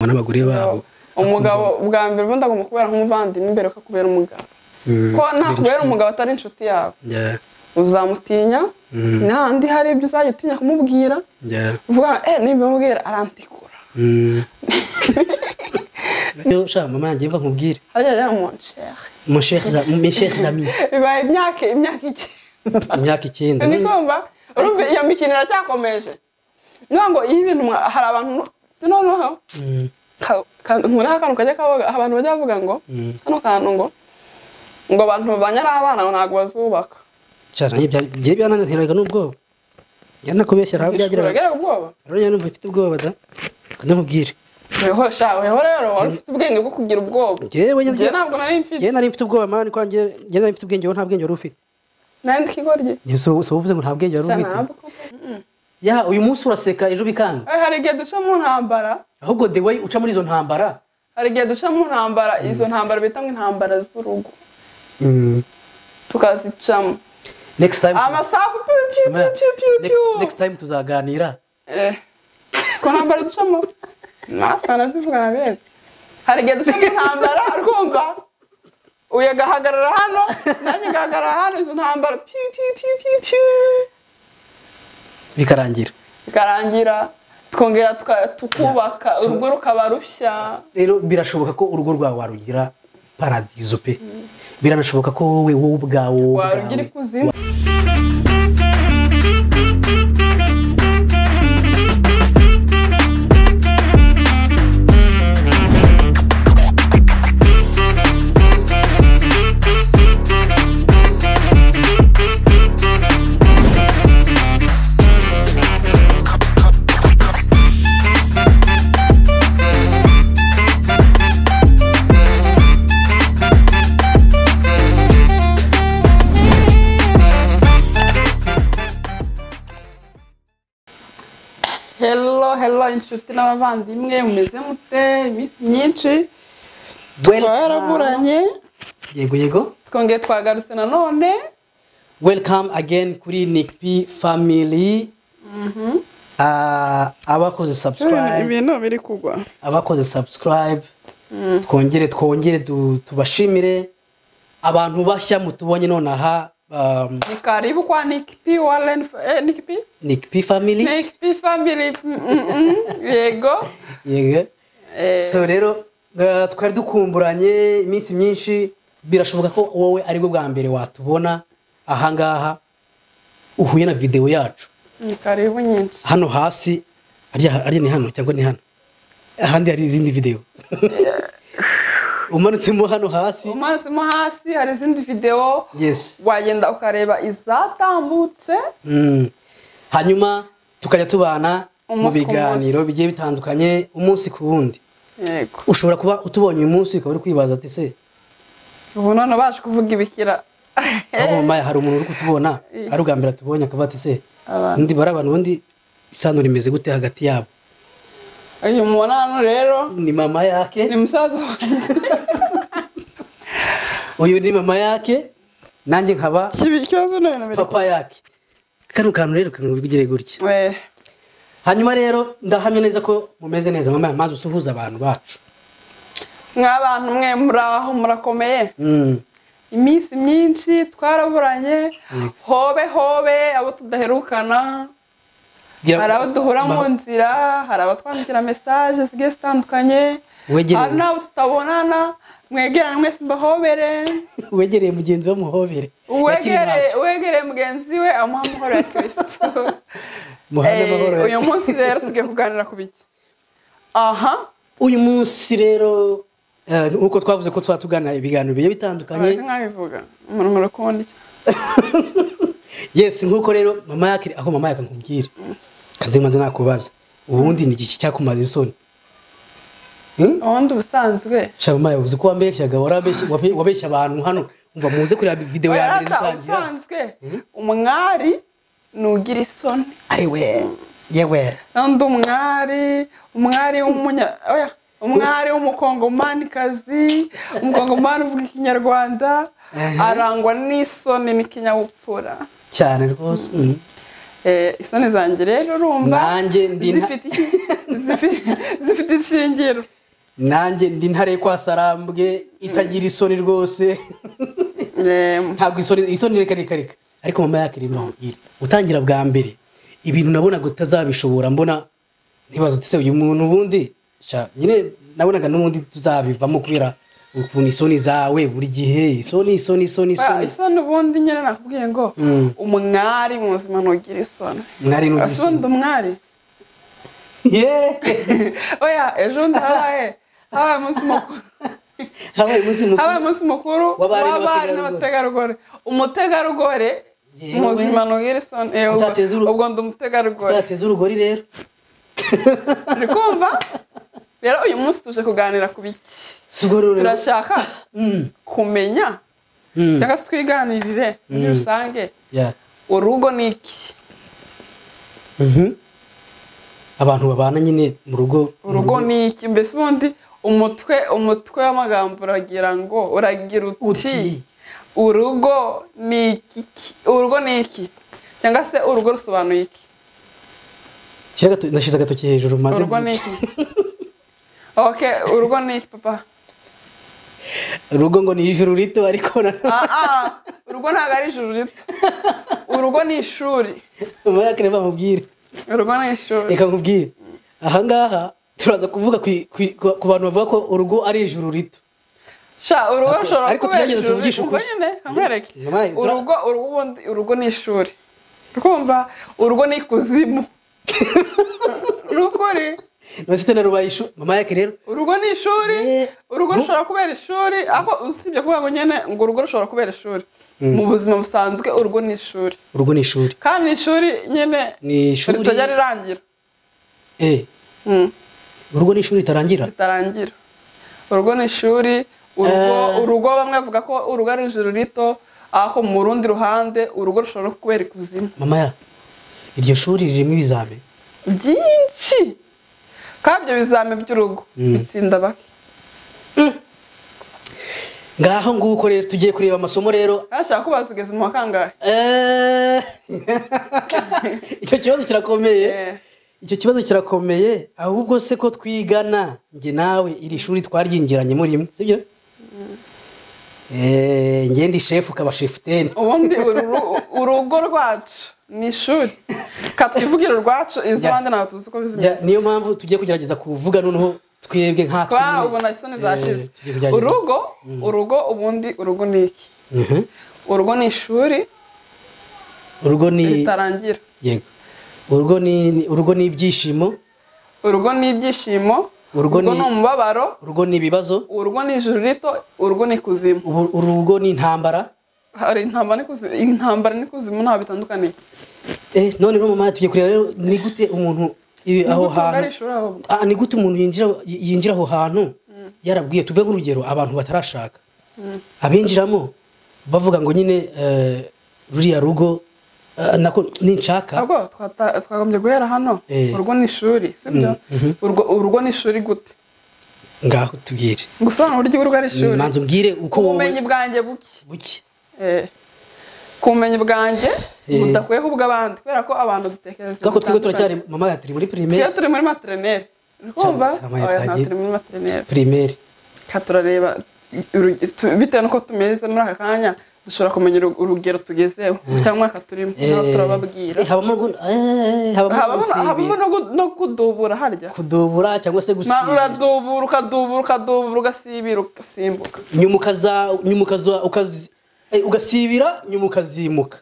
N'abagore babo. Umugabo bwa mbere ubundi agomba kubera nk'umuvandimwe imbere akakubera umugabo. Ko nakubera umugabo atari inshuti yawe. Uzamutinya, n'ahandi hari ibyo uzajya utinya kumubwira. Uvuga nibimubwira arantikura. Yo sha mama yanjye mva nkubwire. Hajya mon cher. Mon cher, mes chers amis. Bibaye imyaka icyenda. Imyaka 9. Nikumva urumva iyo mikino iracyakomeje. Ngango iyo ibintu hari abantu noneho nkura akantu kajya kavuga abantu bajya bavuga ngo kano kantu ngo abantu babanye ari abana ntabwo bazubaka. Cyane ibyo byananiraga n'ubwoba. Yanakubeshya aho byagiraga. Ubwoba. Rero numva mfite ubwoba da. Ndamubwire. Weho sha weho rero wari ufite ubwenge bwo kugira ubwoba. Jewe ntabwo nari mfite. Jewe nari mfite ubwoba mani kwanjye jewe nari mfite ubwenge wowe nta bwenge wari ufite. Nari ndi kigoryi. So uvuze ngo nta bwenge wari ufite. Ya uyu munsi uraseka ejo bikanga. Hari igihe duca mu ntambara. Ahubwo the way uca muri izo ntambara. Hari igihe duca mu ntambara, izo ntambara bita ngo intambara z'urugo. Tukazicamo. Next time amasafu piu piu piu piu. Next time tuzaganira. Ko ntambara ducamo. Natwe nazivuga nabeza. Hari igihe duca mu ntambara arkumva. Uyu agahagarara hano, nanjye ngahagarara hano, izo ntambara piu piu piu piu piu. Bikarangira. Bikarangira twongera tukubaka urugo rukaba rushya. Rero birashoboka ko urugo rwawe warugira paradizo pe. Biranashoboka ko wowe ubwawe warugira ikuzimu. Hello inshuti n'abavandimwe mumeze mute iminsi myinshi twaraburanye. Yego yego twongeye twagarutse nanone. Welcome again kuri Nick P family. Abakoze subscribe ibintu biri kugwa, abakoze subscribe twongere tubashimire. Abantu bashya mutubonye nonaha, ni karibu kwa Nick P Wallen, Nick P? Nick P family. Nick P family. Yego. Yego. So rero twari dukumburanye iminsi myinshi, birashoboka ko wowe ari bwo bwa mbere watubona ahangaha uhuye na video yacu. Ni karibu nyinshi. Hano hasi ari ni hano cyangwa ni hano. Ahandi hari izindi video. Umanutsemo hano hasi. Umanutsemo hasi hari izindi video. Yes. Wagenda ukareba izatambutse. Hanyuma tukajya tubana mu biganiro bigiye bitandukanye umunsi ku wundi. Yego. Ushobora kuba utubonye uyu munsi ukaba uri kwibaza ati se ubu none baje kuvuga ibikira. Abo mama hari umuntu uri kutubona ari ubwa tubonye akavuga ati se ndi bari abantu bundi isano rimeze gute hagati yabo. Uyu mubona hano rero ni mama yake, ni musaza wanjye. Uyu ni mama yake nanjye nkaba papa yake. Kano kantu rero kangubigire gutya. Hanyuma rero ndahamya neza ko mumeze neza. Mama maze usuhuza abantu bacu. Mwabantu mwe muraho murakomeye. Iminsi myinshi twaraburanye. Hobe hobe abo tudaherukana. Hari abo duhura mu nzira, hari abatwandikira message zigiye zitandukanye, hari n'abo tutabonana. Mwegerane mwese mbahobere. Wegereye mugenzi we muhobere. Wegereye mugenzi we amuha amahoro ya Kristo. Uyu munsi rero tugiye kuganira ku biki? Aha. Uyu munsi rero uko twavuze ko twatuganira ibiganiro bigiye bitandukanye. Nkabivuga umuntu murakubona iki? Yes, nkuko rero mama yake aho mama yake nkubwira. Kanze manze nakubaza. Ubundi ni iki cyakumaza isoni? Ubundi ubusanzwe. Sha mama yavuze ko wambeshyaga, warabeshya abantu hano. Umva muze kureba video ya mbere dutangira. Ubusanzwe umwari nugira isoni. Ari we. Yewe. Ndi umwari w'umunya oya umwari w'umukongomanikazi, umukongomani uvuga ikinyarwanda, arangwa n'isoni n'ikinyabupfura. Cyane rwose. Isoni zanjye rero urumva nanjye ndi zifite ishingiro. Nanjye ndi ntare kwa Sarambwe itagira isoni rwose. Ntabwo isoni reka reka reka. Ariko mama yake rero nkubwire, utangira bwa mbere ibintu nabonaga utazabishobora, mbona ntibaza uti se uyu muntu ubundi nyine nabonaga n'ubundi tuzabivamo kubera ukuntu isoni zawe buri gihe isoni isoni isoni isoni. Isoni ubundi nyine nakubwiye ngo umwari mu buzima ntugira isoni. Umwari ntugira isoni. Ubundi umwari. Oya ejo habaye umunsi mukuru. Habaye umunsi mukuru w'abari n'abategarugori. Umutegarugori mu buzima ntugira isoni. Ubwo ndi umutegarugori. Utateze urugori rero. Uri kumva? Rero uyu munsi tuje kuganira ku biki? Turashaka kumenya cyangwa se twiganirire muri rusange urugo ni iki? Abantu babana nyine mu rugo. Urugo ni iki? Mbese ubundi umutwe w'amagambo uragira ngo uragira uti urugo ni iki? Urugo ni iki? Cyangwa se urugo rusobanuye iki? Ndashize agatoki hejuru. Urugo ni iki? Okay, urugo ni iki papa? Urugo ngo ni ijuru rito ariko urugo ntabwo ari ijuru rito. Urugo ni ishuri. Mama bamubwire. Urugo ni ishuri. Reka nkubwire. Aha ngaha turaza kuvuga ku bantu bavuga ko urugo ari ijuru rito. Sha urugo rushobora ariko tugerageze tuvugishe ukuri. Nkwereke. Urugo ni ishuri. Urumva urugo ni ikuzimu. Rukuri. None na rubaye ishuri mama yake rero. Urugo ni ishuri. Urugo rushobora kubera ishuri aho usibye kuvuga ngo nyene ngo urugo rushobora kubera ishuri. Mu buzima busanzwe urugo ni ishuri. Urugo ni ishuri. Kandi ishuri nyene ni ishuri ritajya rirangira. Urugo ni ishuri ritarangira. Ritarangira. Urugo ni ishuri. Urugo bamwe bavuga ko urugo ari ijuru rito, aho mu rundi ruhande urugo rushobora kubera ikuzimu. Mama ya iryo shuri ririmo ibizame byinshi. Kandi ibyo bizame by'urugo bitsinda bake. Ngaho nguko rero tugiye kureba amasomo rero. Ashaka kubaza ugeze mu wakangahe? Icyo kibazo kirakomeye. Icyo kibazo kirakomeye ahubwo se ko twigana nge nawe iri shuri twaryinjiranye muri rimwe, sibyo? Nge ndi chef ukaba chef ten. Ubundi urugo rwacu ni ishuri. Katwivugira urwacu izabandi ntabwo tuzi uko bizimeze. Niyo mpamvu tugiye kugerageza kuvuga noneho twebwe nkatwe. Ubona isoni zashize. Urugo ubundi urugo ni iki? Urugo ni ishuri. Urugo ni ritarangira. Yego. Urugo ni ibyishimo. Urugo ni ibyishimo. Urugo ni umubabaro. Urugo ni ibibazo. Urugo ni ijuru rito. Urugo ni kuzimu. Urugo ni intambara. Hari intambara n'ikuzimu. Intambara n'ikuzimu ntabwo bitandukaniye. None rero mama tugiye kureba rero ni gute umuntu aho hantu ni gute umuntu yinjira aho hantu yarabwiye tuve nk'urugero abantu batarashaka abinjiramo bavuga ngo nyine ruriya rugo nako ninshaka. Ahubwo twagombye guhera hano. Urugo ni ishuri, sibyo? Urugo ni ishuri gute? Ngaho tubwire. Gusobanura uburyo urugo ari ishuri. Manze umbwire uko wowe ubumenyi bwanjye buke. Kumenyi bwanjye budakwiye ubw'abandi kubera ko abantu dutekereza. Twako twebwe turacyari mama turi muri primaire. Twe turi muri maternelle. Urumva? Oya turi muri maternelle. Primaire. Katurareba bitewe nuko tumeze muri aka kanya dushobora kumenya urugero tugezeho cyangwa mwaka turimo turababwira. Habamo no kudubura harya. Kudubura cyangwa se gusibira. Uradubura ukadubura ukadubura ugasibira ugasimbuka. Nyuma ukaza ugasibira nyuma ukazimuka.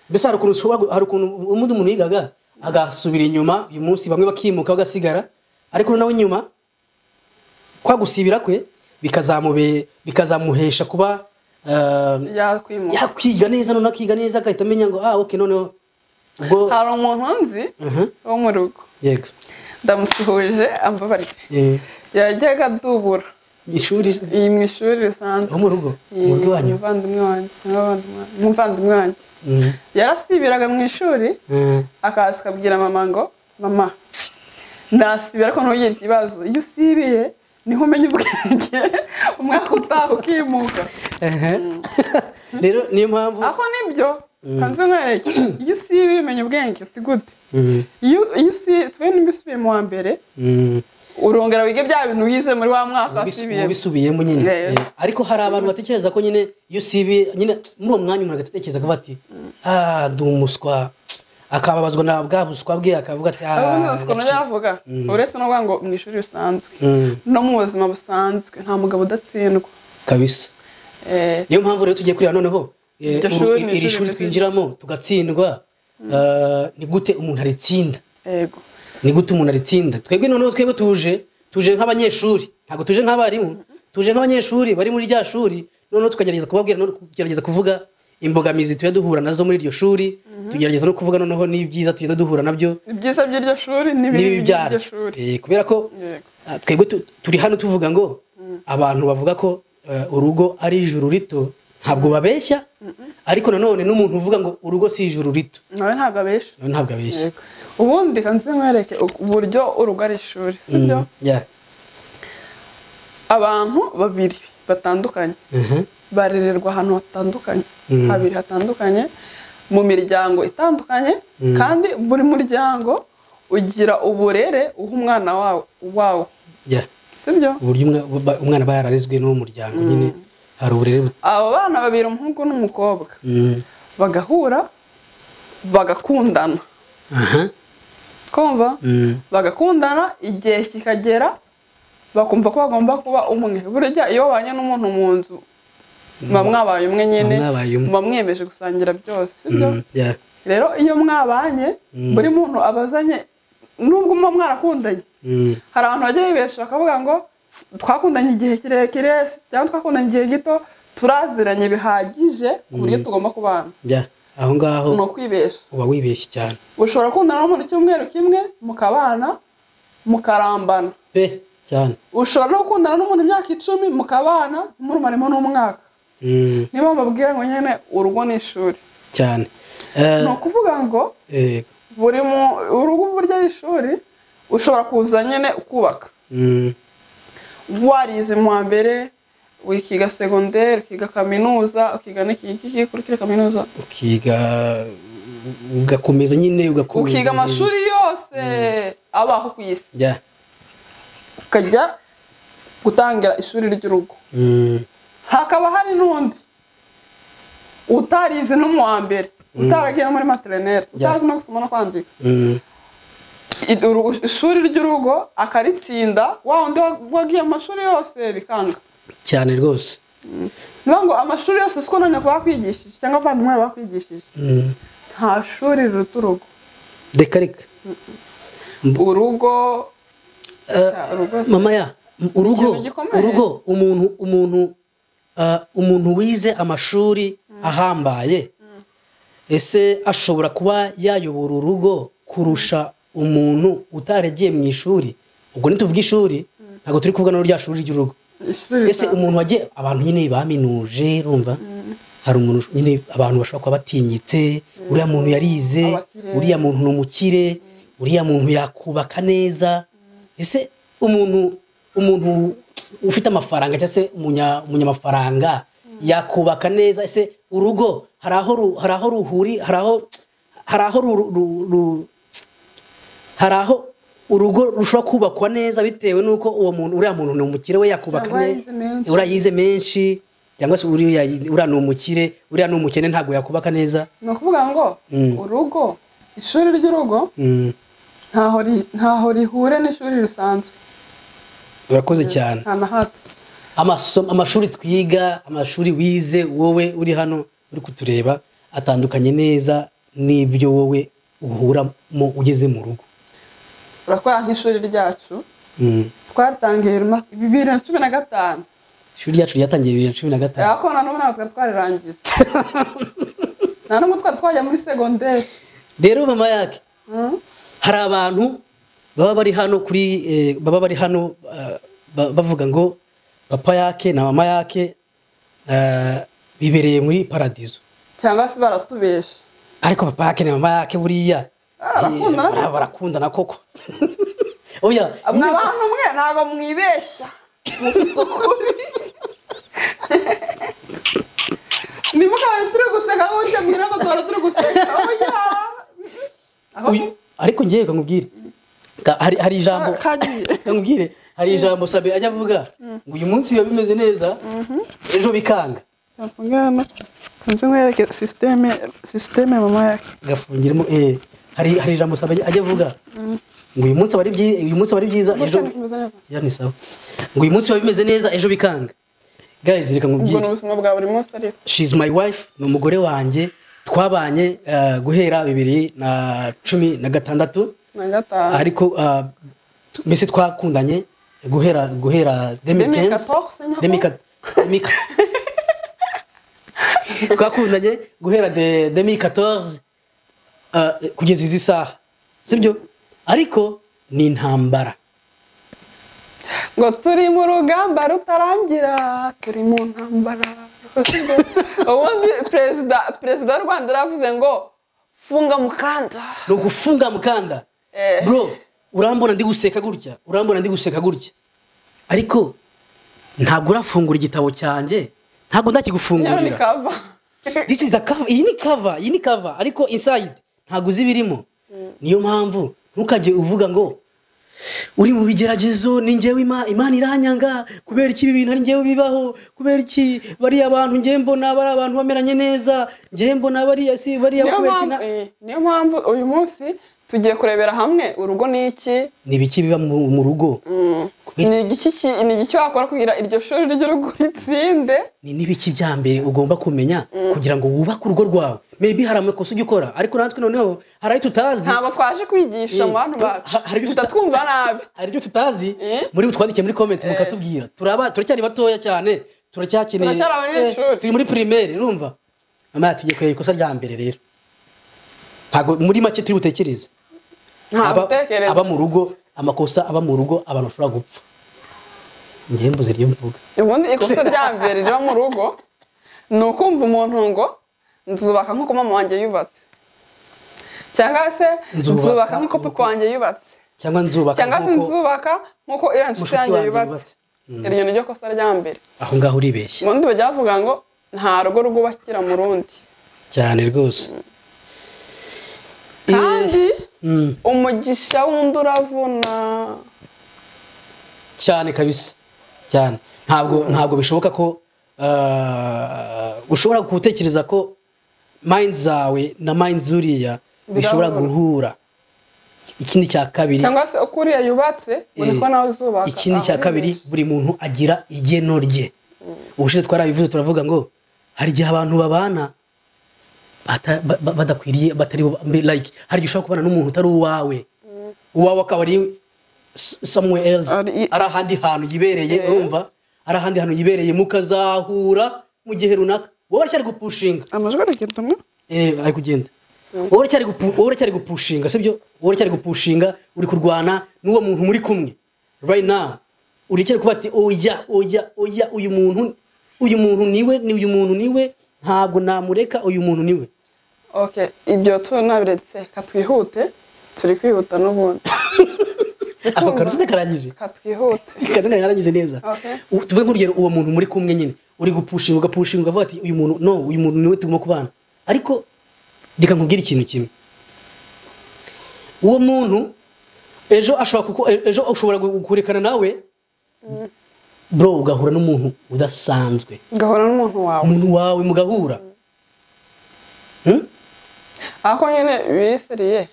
Mbese hari ukuntu ushobora hari ukuntu umuntu yigaga agasubira inyuma uyu munsi bamwe bakimuka bagasigara ariko nawe nyuma kwa gusibira kwe bikazamuhesha kuba yakwiga neza none akiga neza agahita amenya ngo okay noneho ubwo hari umuntu nzi wo mu rugo. Yego. Ndamusuhuje ambabarire. Yajyaga adubura ishuri mu ishuri risanzwe mu rugo mu rugo wanyu umuvandimwe wanjye yarasibiraga mu ishuri akaza akabwira mama ngo mama nasibira ariko ntugire ikibazo iyo usibiye niho umenya ubwenge umwaka utaha ukimuka. Rero niyo mpamvu aho nibyo kanze nkwereke iyo usibiye umenya ubwenge si gute iyo twe nimba usubiye mu wa mbere Urongera wige bya bintu wize muri wa mwaka wasibiyemo. Ubisubiyemo nyine. Ariko hari abantu batekereza ko nyine iyo usibiye nyine muri uwo mwanya umuntu agatekereza akavuga ati ah ndi umuswa, akababazwa na bwa buswa bwe akavuga ati ah yavuga. Uretse no kuvuga ngo mu ishuri risanzwe no mu buzima busanzwe nta mugabo udatsindwa kabisa. Niyo mpamvu rero tugiye kureba noneho iri shuri twinjiramo tugatsindwa, ni gute umuntu aritsinda? Yego, ni gute umuntu aritsinda? Twebwe noneho twebwe tuje nk'abanyeshuri, ntabwo tuje nk'abarimu, tuje nk'abanyeshuri bari muri rya shuri, noneho tukagerageza kubabwira no kugerageza kuvuga imbogamizi tujya duhura nazo muri iryo shuri, tugerageza no kuvuga noneho n'ibyiza tugenda duhura nabyo, ibyiza by'iryo shuri n'ibibi by'iryo shuri. Kubera ko twebwe turi hano tuvuga ngo abantu bavuga ko urugo ari ijuru rito ntabwo babeshya, ariko nanone n'umuntu uvuga ngo urugo si ijuru rito nawe ntabwo abeshya. Ntabwo abeshya. Ubundi kanze nkwereke uburyo urugo ari ishuri, sibyo? Abantu babiri batandukanye barererwa ahantu hatandukanye, habiri hatandukanye, mu miryango itandukanye, kandi buri muryango ugira uburere uha umwana wawo. Sibyo? Uburyo umwana aba yararezwe n'uwo muryango nyine hari uburere. Abo bana babiri, umuhungu n'umukobwa, bagahura bagakundana. Kumva? Bagakundana igihe kikagera bakumva ko bagomba kuba umwe. Burya iyo babanye n'umuntu mu nzu muba mwabaye umwe nyine, muba mwiyemeje gusangira byose, sibyo? Rero iyo mwabanye buri muntu abazanye, nubwo muba mwarakundanye, hari abantu bajya bibesha bakavuga ngo twakundanye igihe kirekire cyangwa twakundanye igihe gito, turaziranye bihagije ku buryo tugomba kubana. Aho ngaho ni ukwibesha, uba wibeshye cyane. Ushobora gukundana n'umuntu icyumweru kimwe mukabana mukarambana pe cyane. Ushobora no gukundana n'umuntu imyaka 10 mukabana murumaremo n'umwaka. Niba mbabwira ngo nyine urugo ni ishuri cyane, ni ukuvuga ngo buri urugo burya ari ishuri, ushobora kuza nyine ukubaka warize mu wa mbere, ukiga segonderi, ukiga kaminuza, ukiga n'iki kuri kaminuza, ukiga ugakomeza nyine ugakomeza, ukiga amashuri yose abaho ku isi, ukajya gutangira ishuri ry'urugo. Hakaba hari n'undi utarize no mu wa mbere, utaragiye muri maternelle, utazi no gusoma no kwandika, ishuri ry'urugo akaritsinda, wa wundi wagiye amashuri yose bikanga cyane rwose. Niba ngo amashuri yose siko na nyoko bakwigishije cyangwa abavandimwe bakwigishije, nta shuri riruta urugo. Reka reka urugo mama ya urugo umuntu wize amashuri ahambaye, ese ashobora kuba yayobora urugo kurusha umuntu utaregiye mu ishuri? Ubwo nituvuga ishuri ntabwo turi kuvuga no rya shuri ry'urugo. Ese umuntu wagiye, abantu nyine baminuje, urumva hari umuntu nyine abantu bashobora kuba batinyitse, uriya muntu yarize, uriya muntu ni umukire, uriya muntu yakubaka neza. Ese umuntu ufite amafaranga cyangwa se umunyamafaranga yakubaka neza? Ese urugo hari aho ruhuri, hari aho urugo rushobora kubakwa neza bitewe nuko uwo muntu, uriya muntu ni umukire we yakubaka neza, uriya yize menshi, cyangwa se uriya ni umukire, uriya ni umukene ntabwo yakubaka neza. Ni ukuvuga ngo urugo, ishuri ry'urugo ntaho rihure n'ishuri risanzwe. Urakoze cyane. Amashuri twiga, amashuri wize wowe uri hano uri kutureba, atandukanye neza n'ibyo wowe uhuramo ugeze mu rugo. Urakora nk'ishuri ryacu twatangiye 2015. Ishuri ryacu ryatangiye 2015. Ariko na none ntabwo twarirangiza. Nta n'umwe twari twajya muri segonderi. Rero mama yake, hari abantu baba bari hano kuri baba bari hano bavuga ngo papa yake na mama yake bibereye muri paradizo, cyangwa se baratubesha. Ariko papa yake na mama yake buriya barakundana koko. Oya, abantu mwe ntabwo mwibeshya, mufite ukuri. Nimukabe turi guseka gutya mwira ngo duhora turi guseka. Oya, ariko ngiye nkubwire, Hari ijambo nkubwire, hari ijambo Sabe ajya avuga ngo uyu munsi biba bimeze neza ejo bikanga. Gafungana kanze nkwereke systeme mama yake gafungiremo. Hari ijambo Sabe ajya avuga ngo uyu munsi bari byiza ejo ya ni sawa, ngo uyu munsi biba bimeze neza ejo bikanga. Guys, reka nkubwire ubwo ubuzima bwa buri munsi, ariko she's my wife, ni umugore wanjye, twabanye guhera 2016 ariko mbese twakundanye guhera 2015 twakundanye guhera 2014 kugeza izi saha, sibyo? Ariko ni intambara ngo turi mu rugamba rutarangira, turi mu ntambara. Ubundi perezida w'u Rwanda yaravuze ngo funga mukanda, no gufunga mukanda. Bro, urambona ndi guseka gutya, ariko ntabwo urafungura igitabo cyanjye, ntabwo ndakigufungurira. This is the cover, iyi ni cover, ariko inside ntabwo uzi ibirimo. Niyo mpamvu ntukajye uvuga ngo uri mu bigeragezo, ni njyewe Imana iranyanga kubera iki ibi bintu ari njyewe bibaho, kubera iki bariya abantu njye mbona bari abantu bameranye neza, njye mbona bariya si bariya kubera iki. Niyo mpamvu uyu munsi tugiye kurebera hamwe urugo ni iki, ni ibiki biba mu rugo, ni igiki wakora kugira iryo shuri ry'urugo ritsinde, ni n'ibiki bya mbere ugomba kumenya kugira ngo wubake urugo rwawe. Maybe hari amakosa ujya ukora, ariko natwe noneho hari ayo tutazi, ntabwo twaje kwigisha mu bantu bacu tutatwumva nabi, hari ibyo tutazi muri butwandikiye muri comment mukatubwira. Turacyari batoya cyane, turacyakeneye, turi muri primaire, urumva? Mama, tugiye kureba ikosa rya mbere rero, ntabwo muri make turi butekereze aba mu rugo, amakosa aba mu rugo abantu bashobora gupfa. Ngiye mbuze ryo mvuga. Ubundi ikosa rya mbere riba mu rugo ni ukumva umuntu ngo nzubaka nkuko mama wanjye yubatse, cyangwa se nzubaka nkuko papa wanjye yubatse, cyangwa nzubaka nkuko iriya nshuti yanjye yubatse. Iryo ni ryo kosa rya mbere. Aho ngaho uribeshya. Ubundi bajya bavuga ngo nta rugo rwubakira mu rundi cyane rwose. Kandi umugisha wundi uravuna cyane kabisa cyane. Ntabwo bishoboka ko ushobora gutekereza ko mind zawe na mind zuriya bishobora guhura. Ikindi cya kabiri, cyangwa se ukuriya yubatse uriko nawe uzubaka. Ikindi cya kabiri, buri muntu agira igeno rye. Ubushize twarabivuze turavuga ngo hari igihe abantu babana badakwiriye, batari like, hari igihe ushobora kubana n'umuntu utari uwawe, uwawe akaba ari somewhere else, ari ahandi hantu yibereye, urumva, ari ahandi hantu yibereye, mukazahura mu gihe runaka. Wowe uracyari gupushinga, amajwi aragenda umwe, ari kugenda. Wowe uracyari gupushinga, sibyo? Wowe uracyari gupushinga, uri kurwana n'uwo muntu muri kumwe right now, uri kuvuga ati oya oya oya, uyu muntu niwe, ni uyu muntu niwe, ntabwo namureka, uyu muntu niwe. Okay, ibyo tunabiretse, katwihute, turi kwihuta n'ubundi. Ako kantu karangije. Katwihute. Karangije neza. Tuvuge nk'urugero uwo muntu muri kumwe nyine, uri gupushinga ugapushinga ukavuga ati uyu muntu no, uyu muntu niwe tugomba kubana. Ariko reka nkubwire ikintu kimwe. Uwo muntu ejo ashobora kuko ejo ushobora kurekana nawe, bro, ugahura n'umuntu udasanzwe. Ugahura n'umuntu wawe. Umuntu wawe mugahura. Aho nyine biseriye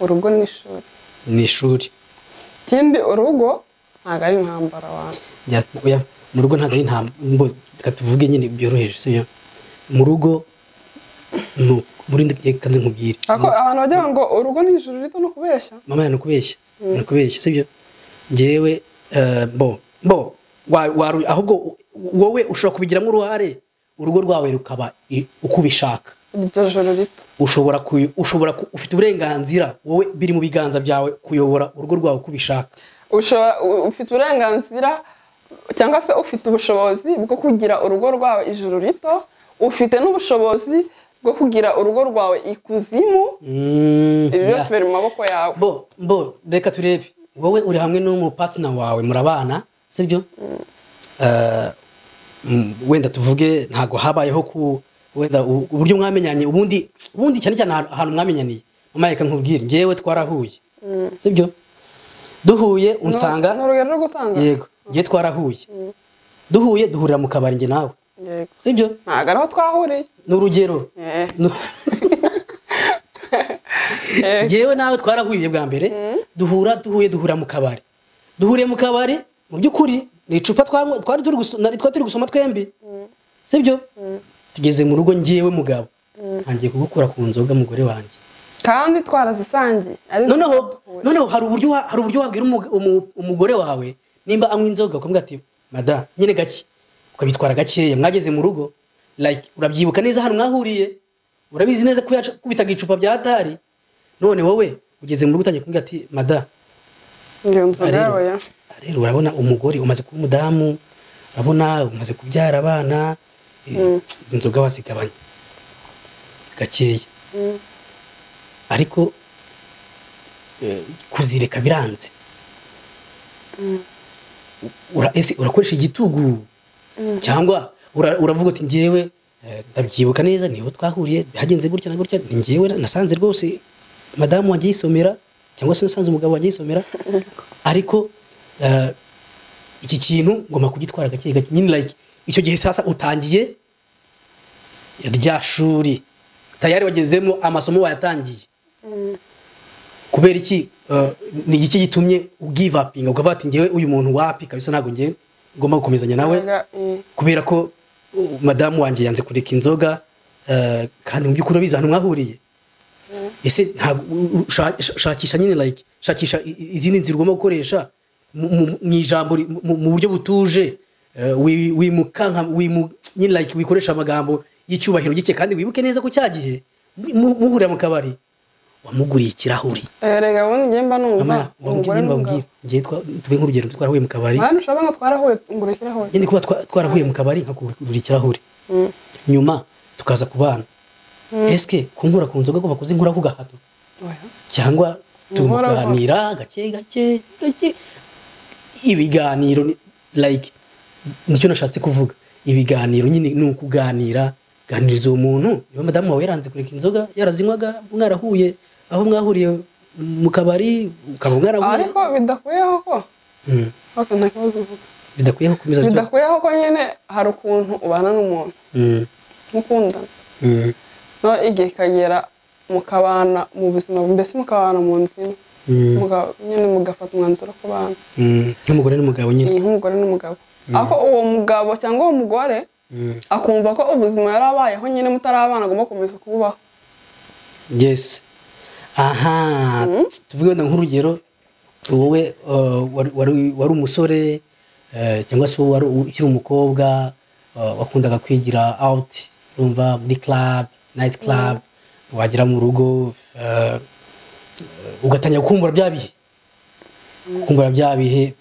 urugo ni ishuri. Ni ishuri. Ikindi urugo ntabwo ari intambara wanjye. Oya, mu rugo ntabwo ari intambara, reka tuvuge nyine byoroheje, sibyo? Mu rugo no muri kanze nkubwire. Ako abantu bajya ngo urugo ni ijuru rito no kubeshya. Mama no kubeshya. No kubeshya, sibyo? Njyewe bo ahubwo wowe ushobora kubigiramo uruhare, urugo rwawe rukaba uko ubishaka. Iryo joro rito ushobora ufite uburenganzira, wowe biri mu biganza byawe kuyobora urugo rwawe uko ubishaka. Ufite uburenganzira cyangwa se ufite ubushobozi bwo kugira urugo rwawe ijuru rito, ufite n'ubushobozi bwo kugira urugo rwawe ikuzimu. Ibi byose biri mu maboko yawe. Bo reka turebe, wowe uri hamwe n'umupartner wawe murabana, sibyo? Wenda tuvuge ntago habayeho ku wenda uburyo mwamenyanye, ubundi cyane cyane ahantu mwamenyaniye. Mama reka nkubwire, njyewe twarahuye, sibyo? Duhuye unsanga Ni urugero rwo gutanga. Yego, ngiye twarahuye. Duhuye duhurira mu kabari njye nawe. Yego. Sibyo? Ntabwo ariho twahuriye. Ni urugero. Njyewe nawe twarahuye bwa mbere, duhuye duhura mu kabari. Duhuriye mu kabari, mu by'ukuri ni icupa twari turi gusoma twembi. Sibyo? Tugeze mu rugo njyewe mugabo. Ntangiye kugukura ku nzoga mugore wanjye. Kandi twarazisangiye. Noneho hari uburyo wabwira umugore wawe nimba anywa inzoga ukamubwira ati mada nyine gake, ukabitwara gakeya. Mwageze mu rugo like urabyibuka neza hano mwahuriye, urabizi neza ko yakubitaga icupa bya hatari. None wowe ugeze mu rugo utangiye kumubwira ati mada ngiyo nzoga yawe. Rero urabona umugore umaze kuba umudamu, urabona umaze kubyara abana, izi nzoga wazigabanya gakeya. Ariko kuzireka biranze. Urakoresha igitugu cyangwa uravuga uti njyewe ndabyibuka neza niho twahuriye byagenze gutya na gutya, ni njyewe nasanze rwose madamu wanjye yisomera cyangwa se nasanze umugabo wanjye yisomera, ariko iki kintu ngomba kugitwara gake gake nyine. Like icyo gihe sasa utangiye rya shuri tayari wagezemo, amasomo wayatangiye. Kubera iki ni iki gitumye ugive upinga ukavuga ati ngewe uyu muntu wapi kabisa ntago ngewe ngomba gukomezanya nawe, kubera ko madamu wanjye yanze kureka inzoga, kandi mu by'ukuri abizi ahantu mwahuriye. Ese ntabwo shakisha nyine like shakisha izindi nzira ugomba gukoresha mu ijambo mu buryo butuje, wimukanka nyine like wikoresha amagambo y'icyubahiro gike, kandi wibuke neza ko cyagihe muhurira mu kabari wamuguriye ikirahuri. Erega ubundi njye mba numva umugore n'umugabo ngiye tuve nk'urugero twarahuye mu kabari. Mwana ushobora ngo twarahuye ngura ikirahuri. Nyine kuba twarahuye mu kabari nkakugurira ikirahuri. Nyuma tukaza kubana. Eske kunkura ku nzoga kuva kuzinkura ku gahato? Cyangwa tuganira gake gake gake ibiganiro like nicyo nashatse kuvuga. Ibiganiro nyine ni ukuganira, ganiriza uwo muntu. Niba madamu wawe yaranze kureka inzoga yarazinywaga mwarahuye aho mwahuriye mu kabari ukaba mwarahuye, ariko bidakuyeho ko okay nta kibazo uvuga. Bidakuyeho komeza bidakuyeho ko nyine hari ukuntu ubana n'umuntu mukundana no igihe kagera mukabana mu buzima mbese mukabana mu nzima nyine mugafata umwanzuro ko bana nk'umugore n'umugabo nyine nk'umugore n'umugabo. Aho uwo mugabo cyangwa uwo mugore akumva ko ubuzima yarabayeho nyine mutarabana agomba gukomeza kububaho. Yes. Aha, tuvuge wenda nk'urugero wowe wari umusore cyangwa se wari ukiri umukobwa wakundaga kwigira out, urumva muri club, night club, wagera mu rugo ugatangira gukumbura bya bihe. Gukumbura bya bihe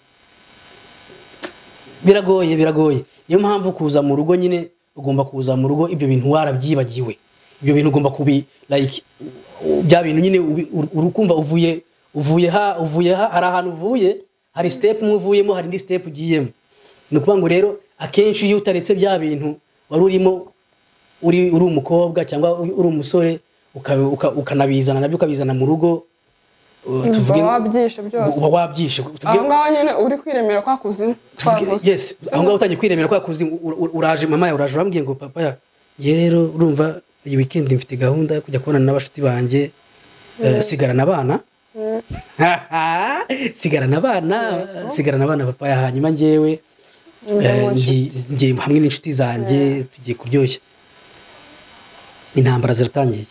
biragoye, biragoye. Niyo mpamvu kuza mu rugo nyine ugomba kuza mu rugo ibyo bintu warabyibagiwe. Ibyo bintu ugomba kubi like bya bintu nyine urukumva uvuye ha hari ahantu uvuye, hari step muvuyemo, hari indi step ugiyemo. Ni ukuvuga ngo rero akenshi iyo utaretse bya bintu wari urimo uri umukobwa cyangwa uri umusore ukanabizana nabyo ukabizana mu rugo, tuvuge wabyishe byose wabyishe. Aho ngaho nyine uri kwiremera kwa kuzimu. Yes, aho ngaho utangiye kwiremera kwa kuzimu. Uraje mama ya uraje urambwiye ngo papa ya rero urumva iyi weekend mfite gahunda yo kujya kubonana n'abashuti banjye, sigarana abana sigarana abana papa ya, hanyuma njyewe ngiye hamwe n'inshuti zanjye tugiye kuryoshya. Intambara ziratangiye.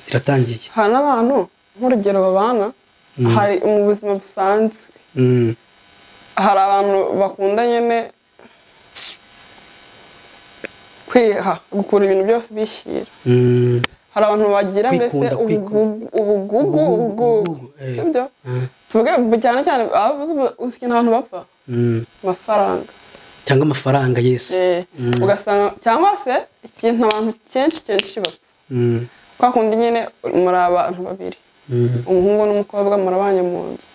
Ziratangiye. Hari n'abantu nk'urugero babana hari mu buzima busanzwe hari abantu bakunda nyine kwiha gukura ibintu byose bishyira. Hari abantu bagira mbese ubugugu, sibyo? Tuvuge cyane cyane abavuze ikintu abantu bapfa amafaranga cyangwa amafaranga. Yes, ugasanga cyangwa se ikintu abantu kenshi kenshi bapfa kwa kundi nyine muri abantu babiri, umuhungu n'umukobwa murabanye mu nzu.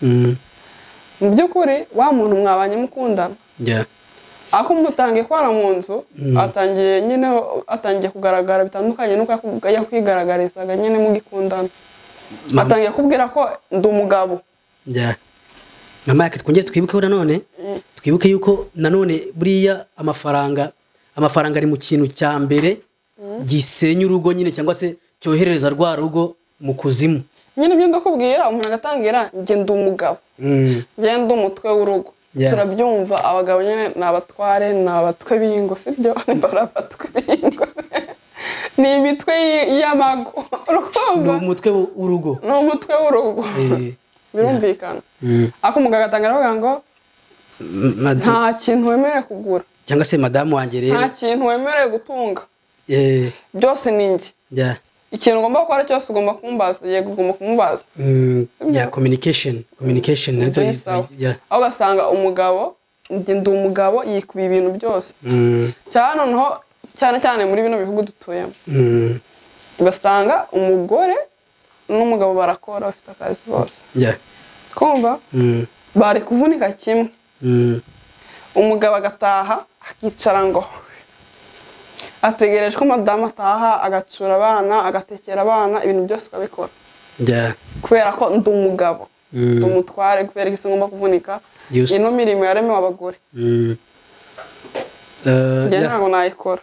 Mu by'ukuri wa muntu mwabanye mukundana, ako mutangiye kwana mu nzu atangiye nyine atangiye kugaragara bitandukanye nuko yakwigaragarizaga nyine mugikundana. Atangiye kubwira ko ndi umugabo. Mama yake twongere twibuke nanone, twibuke yuko nanone buriya amafaranga ari mu kintu cya mbere gisenya urugo nyine, cyangwa se cyoherereza rwa rugo mu kuzimu. Nyine ibyo ndakubwira, umuntu agatangira njye ndi umugabo, njye ndi umutwe w'urugo. Turabyumva abagabo nyine ni abatware, ni abatwe b'ingo, sibyo? Ni abatwe b'ingo, ni imitwe y'amago. Ni umutwe w'urugo, ni umutwe w'urugo, birumvikana. Ariko umugabo agatangira avuga ngo nta kintu wemerewe kugura, cyangwa se madamu wanjye rero nta kintu wemerewe gutunga, byose ni njye. Ikintu ugomba gukora cyose ugomba kumbaza, yego ugomba kumubaza. Communication aho ugasanga umugabo ndi umugabo yikubiye ibintu byose. Cyane noneho cyane cyane muri bino bihugu dutuyemo, ugasanga umugore n'umugabo barakora bafite akazi bose. Kumva bari kuvunika kimwe, umugabo agataha akicara ngo ategereje ko madamu ataha, agacura abana, agatekera abana, ibintu byose akabikora. Kubera ko ndi umugabo, ndi umutware, kubera ko ngomba kuvunika ino mirimo yaremewe abagore. Njye ntabwo nayikora.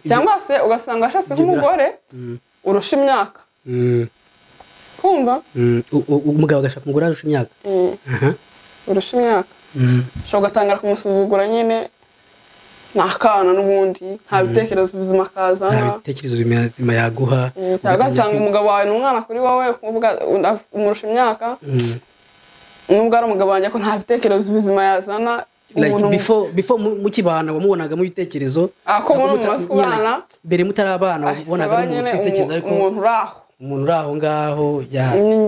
Cyangwa se ugasanga ashatse nk'umugore urusha imyaka. Kumva umugabo agashaka umugore arusha imyaka, urusha imyaka, ushobora ugatangira kumusuzugura nyine, ni akana n'ubundi nta bitekerezo bizima kazana, nta bitekerezo bizima yaguha. Cyangwa ugasanga umugabo wawe ni umwana kuri wowe, umurusha imyaka, nubwo ari umugabo wanjye ko nta bitekerezo bizima yazana. Like before mukibana wamubonaga mu bitekerezo, ako mumaze kubana mbere mutarabana wabonaga umuntu ufite ibitekerezo, ariko umuntu uri aho ngaho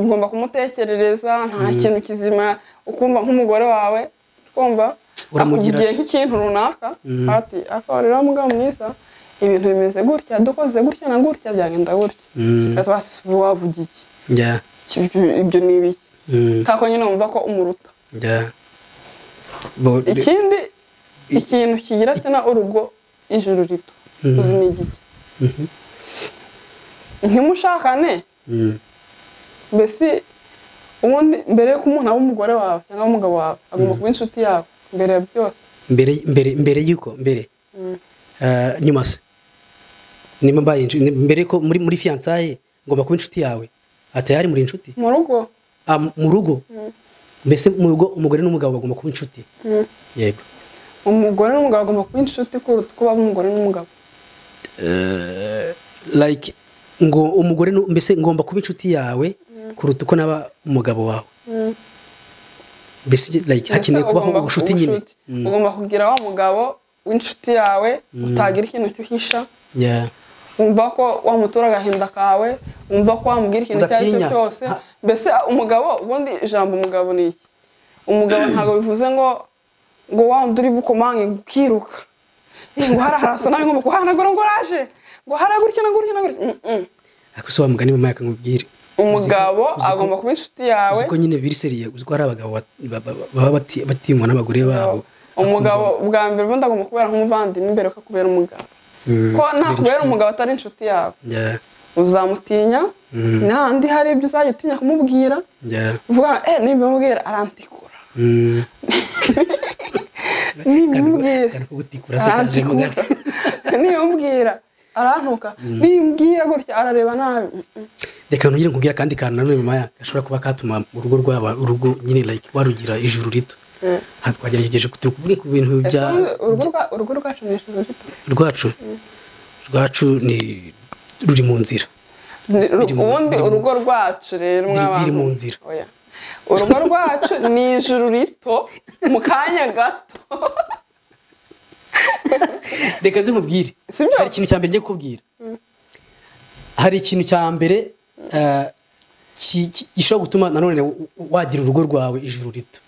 ngomba kumutekerereza, nta kintu kizima. Ukumva nk'umugore wawe, kumva uramugira nk'ikintu runaka, ati akaba mugabo mwiza, ibintu bimeze gutya, dukoze gutya na gutya byagenda gutya, wavuga iki? Ibyo ni ibiki? Kako nyine wumva ko umuruta. Ikindi ikintu kigira tena urugo ijuru rito, uzi ni igiki? Ntimushakane mbese ubundi mbere yuko umuntu aba umugore wawe cyangwa umugabo wawe, agomba kuba inshuti yawe mbere ya byose. Mbere yuko mbere nyuma se nimba mbaye mbere ko muri fiançailles ngomba kuba inshuti yawe, atayari muri inshuti mu rugo. Mu rugo mbese mu rugo umugore n'umugabo bagomba kuba inshuti. Yego, umugore n'umugabo bagomba kuba inshuti kuruta uko baba umugore n'umugabo. Like ngo umugore mbese ngomba kuba inshuti yawe kuruta uko naba umugabo wawe. Mbese like hakeneye kubaho ubushuti nyine. Ugomba kugira wa mugabo w'inshuti yawe utagira ikintu cyuhisha. Wumva ko wamutura agahinda kawe, wumva ko wamubwira ikintu icyo ari cyo cyose. Mbese umugabo, ubundi ijambo umugabo ni iki? Umugabo ntabwo bivuze ngo wa wundi uri bukomange ukiruka, ngo harasa nabi ngomba kuhanagura ngo raje, ngo hara gutya na gutya na gutya. Ariko se wa mugani mama yakangubwire, umugabo agomba kuba inshuti yawe. Uziko nyine biri seriye, uziko ari abagabo baba batinywa n'abagore babo. Umugabo bwa mbere ubundi agomba kubera nk'umuvandimwe mbere ko kubera umugabo. Ko nakubera umugabo atari inshuti yawe, uzamutinya, n'ahandi hari ibyo uzajya utinya kumubwira, uvuga nibimubwira arantikura, nibimubwira arantuka, nimbwira gutya arareba nabi. Reka nongere nkubwira kandi kantu nanone mama gashobora kuba katuma urugo rwaba urugo nyine like warugira ijuru rito. Twagerageje kuvuga ku bintu bya urugo rwacu ni ijuru rito. Rwacu ni ruri mu nzira. Ubundi urugo rwacu rero mw'abantu biri mu nzira. Urugo rwacu ni ijuru rito mu kanya gato. Reka nzimubwire. Hari ikintu cya mbere ngiye kukubwira. Hari ikintu cya mbere gishobora gutuma nanone wagira urugo rwawe ijuru rito.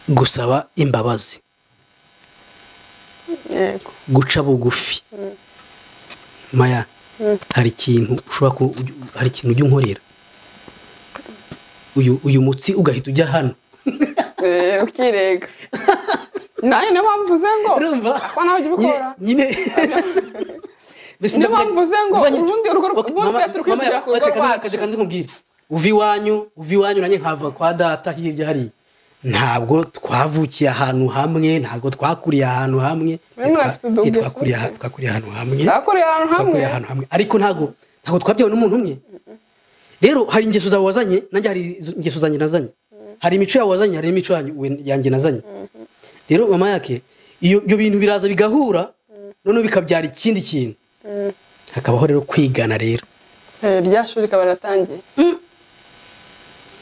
Gusaba imbabazi, guca bugufi. Maya, hari ikintu ushobora, hari ikintu ujya unkorera uyu mutsi ugahita ujya hano ukirega. Nayo niyo mpamvu mvuze ngo ko nawe ujya ubikora nyine. Niyo mpamvu mvuze ngo ubundi urugo rwacu. Kanze nkubwire, Uva iwanyu nanjye nkava kwa data hirya hariya. Ntabwo twavukiye ahantu hamwe, ntabwo twakuriye ahantu hamwe. Twakuriye ahantu hamwe. Twakuriye ahantu hamwe. Ariko ntabwo twabyawe n'umuntu umwe. Rero hari ingeso zawe wazanye, nanjye hari ingeso zanjye nazanye. Hari imico yawe wazanye, hari imico yanjye nazanye. Rero mama yake iyo bintu biraza bigahura, noneho bikabyara ikindi kintu. Hakabaho rero kwigana rero. Rya shuri rikaba riratangiye.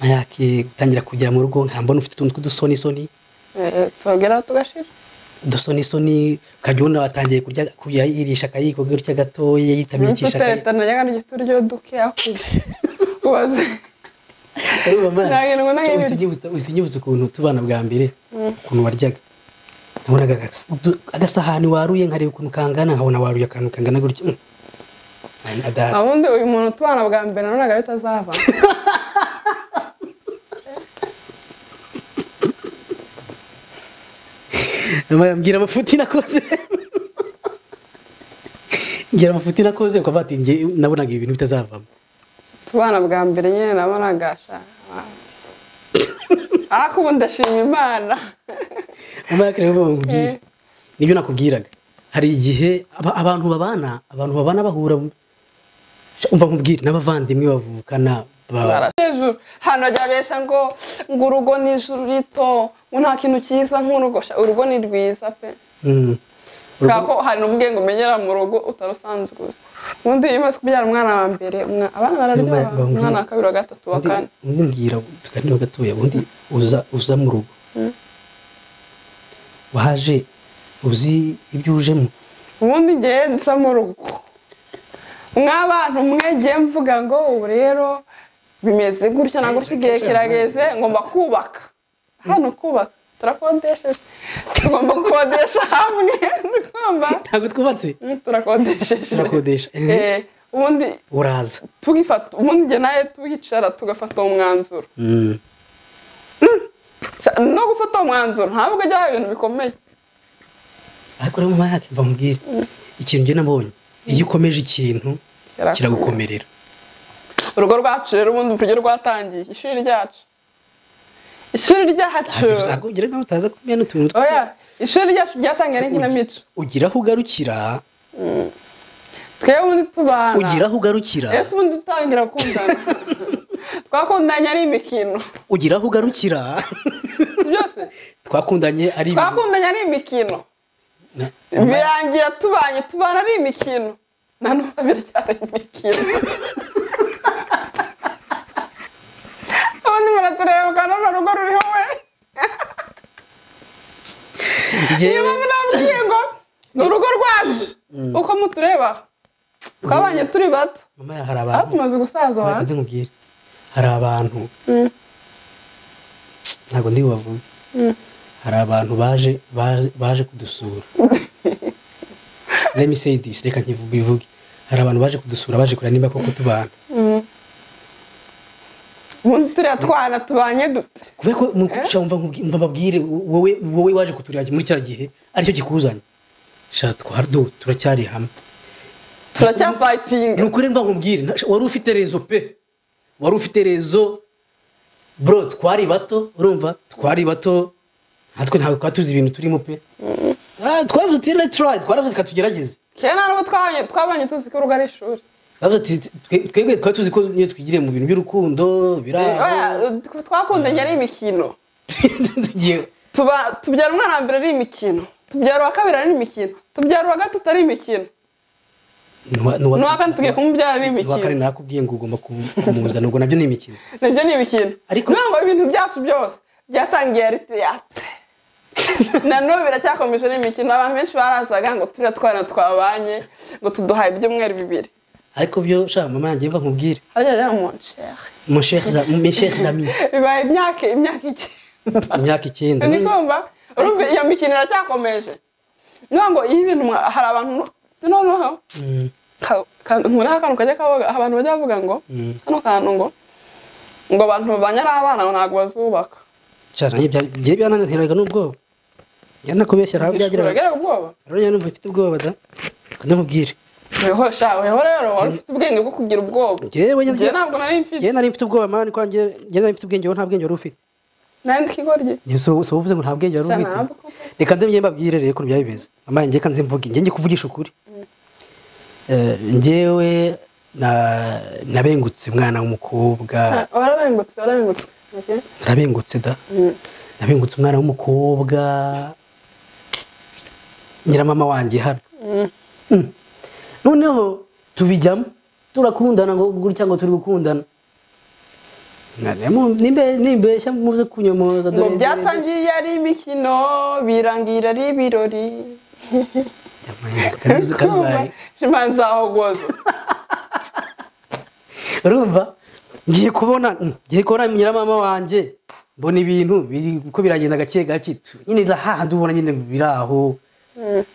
Mama yake gutangira kugera mu rugo nkambona ufite utuntu tw'udusonisoni. Tugera tugashira. Udusonisoni ukajya ubona watangiye kurya yirisha akayiko gutya gatoya yitamikisha akayiko. Tutetana yaga n'igituryo duke akuze. Kubaze. Usinyibutsa ukuntu tubana bwa mbere ukuntu waryaga. Nabonaga agasahani waruye nkareba ukuntu kangana nkabona waruye akantu kangana gutya. Abundi uyu muntu tubana bwa mbere nabonaga bitazava. Mbwira amafuti nakoze. Mbwira amafuti nakoze ukavuga ati njye nabonaga ibintu bitazavamo. Tubana bwa mbere nyine nabonaga sha. Ariko ubu ndashima Imana. Mama yake rero nkubwire. Nibyo nakubwiraga. Hari igihe abantu babana bahura umva nkubwire n'abavandimwe bavukana hejuru hano ajya ngo urugo ni ijuru rito ngo nta kintu cyiza nk'urugo, urugo ni rwiza pe. Kako hari n'ubwenge umenyera mu rugo utarusanzwe gusa. Ubundi iyo umaze kubyara umwana wa mbere, abana bararyoha, umwana wa kabiri, wa gatatu, wa kane. Undi mbwira tuganire gatoya, ubundi uza mu rugo. Waje uzi ibyo ujemo? Ubundi ngiye nza mu rugo. Mw'abantu mwe mvuga ngo ubu rero bimeze gutya na gutya igihe kirageze ngomba kubaka. Hano kubaka turakodesheje. Tugomba gukodesha hamwe. Ntabwo twubatse? Turakodesheje. Turakodesha. Ubundi uraza. Tugifata ubundi njye nawe tugicara tugafata umwanzuro. No gufata umwanzuro ntabwo ajya ibintu bikomeye. Ariko rero mama yake mva nkubwire. Ikintu njye nabonye iyo ukomeje ikintu kiragukomerera. Urugo rwacu rero ubundi uburyo rwatangiye ishuri ryacu. Ishuri ryacu. Ugira ngo utaza kumenya n'utuntu. Oya, ishuri ryacu ryatangiye n'inkinamico. Ugira aho ugarukira. Twebwe ubundi tubana. Ugira aho ugarukira. Ese ubundi dutangira gukundana. Twakundanye ari imikino. Ugira aho ugarukira. Byose. Twakundanye ari imikino. Birangira tubanye tubana ari imikino. Na none biracyari imikino. Abandi muratureba kandi urugo ruriho we. Niyo mpamvu nabwiye ngo urugo rwacu uko mutureba twabanye turi bato. Mama hari abantu tumaze gusaza wa. Hari abantu ntabwo ndi bubavuge. Hari abantu baje kudusura. Let me say this, reka nkivuge. Hari abantu baje kudusura baje kureba niba koko tubana. Ubundi turiya twana tubanye dute? Kubera ko mva mbabwire wowe waje kutureba muri kiriya gihe aricyo kikuzanye. Sha turacyari hamwe. Turacyafighting. Ni ukuri mva nkubwire wari ufite rezo pe. Wari ufite rezo bro, twari bato urumva twari bato natwe ntabwo twari tuzi ibintu turimo pe. Twaravuze ati let's try, twaravuze katugerageze. Kera ntabwo twabanye tuzi ko urugo ari ishuri. Twebwe twari tuzi ko niyo twigiriye mu bintu by'urukundo biraho. Twakundanye ari imikino. Tubyara umwana wa mbere ari imikino, tubyara uwa kabiri ari imikino, tubyara uwa gatatu ari imikino. N'uwa kane tugiye kumubyara ari imikino. N'uwa kane nakubwiye ngo ugomba kumuzana, ubwo nabyo ni imikino. Nabyo ni imikino. Ariko ibintu byacu byose byatangiye ari théâtre. Na n'ubu biracyakomeje n'imikino. Abantu benshi barazaga ngo turiya twana twabanye ngo tuduhaye ibyumweru bibiri. Ariko byo sha mama yanjye mva nkubwire. Harya mon cher. Mon cher, mes chers amis. Bibaye imyaka icyenda. Imyaka icyenda. Nikumva urumva iyo mikino iracyakomeje. Niyo ngo iyo ibintu hari abantu noneho nkuraho akantu kajya kavuga abantu bajya bavuga ngo kano kantu ngo abantu babanye ari abana ntabwo bazubaka. Cyane ibyo byananiraga n'ubwoba. Njya nakubeshya aho byageraga. Ubwoba. Rero numva mfite ubwoba da. Ndamubwire. Weho sha, weho rero wari ufite ubwenge bwo kugira ubwoba. Njyewe Njye ntabwo nari mfite. Njye nari mfite ubwoba man, kwa njye nari mfite ubwenge, wowe nta bwenge wari ufite. Nari ndi ikigoryi. Njye so uvuze ngo nta bwenge wari ufite. Reka nze njye mbabwire rero ukuntu byari bimeze. Mama njye kanze mvuge, njye ngiye kuvugisha ukuri. Njyewe nabengutse umwana w'umukobwa. Warabengutse. Okay. Narabengutse da. Nabengutse umwana w'umukobwa nyiramama wanjye hano. Noneho tubijyamo turakundana ngo gutya ngo turi gukundana. Nimbeshya muze kunyomoza dore. Ngo byatangiye ari imikino birangira ari ibirori. Urumva ngiye kubona nyiramama wanjye mbona ibintu biri uko biragenda gake gake nyine hahandi ubona nyine biraho.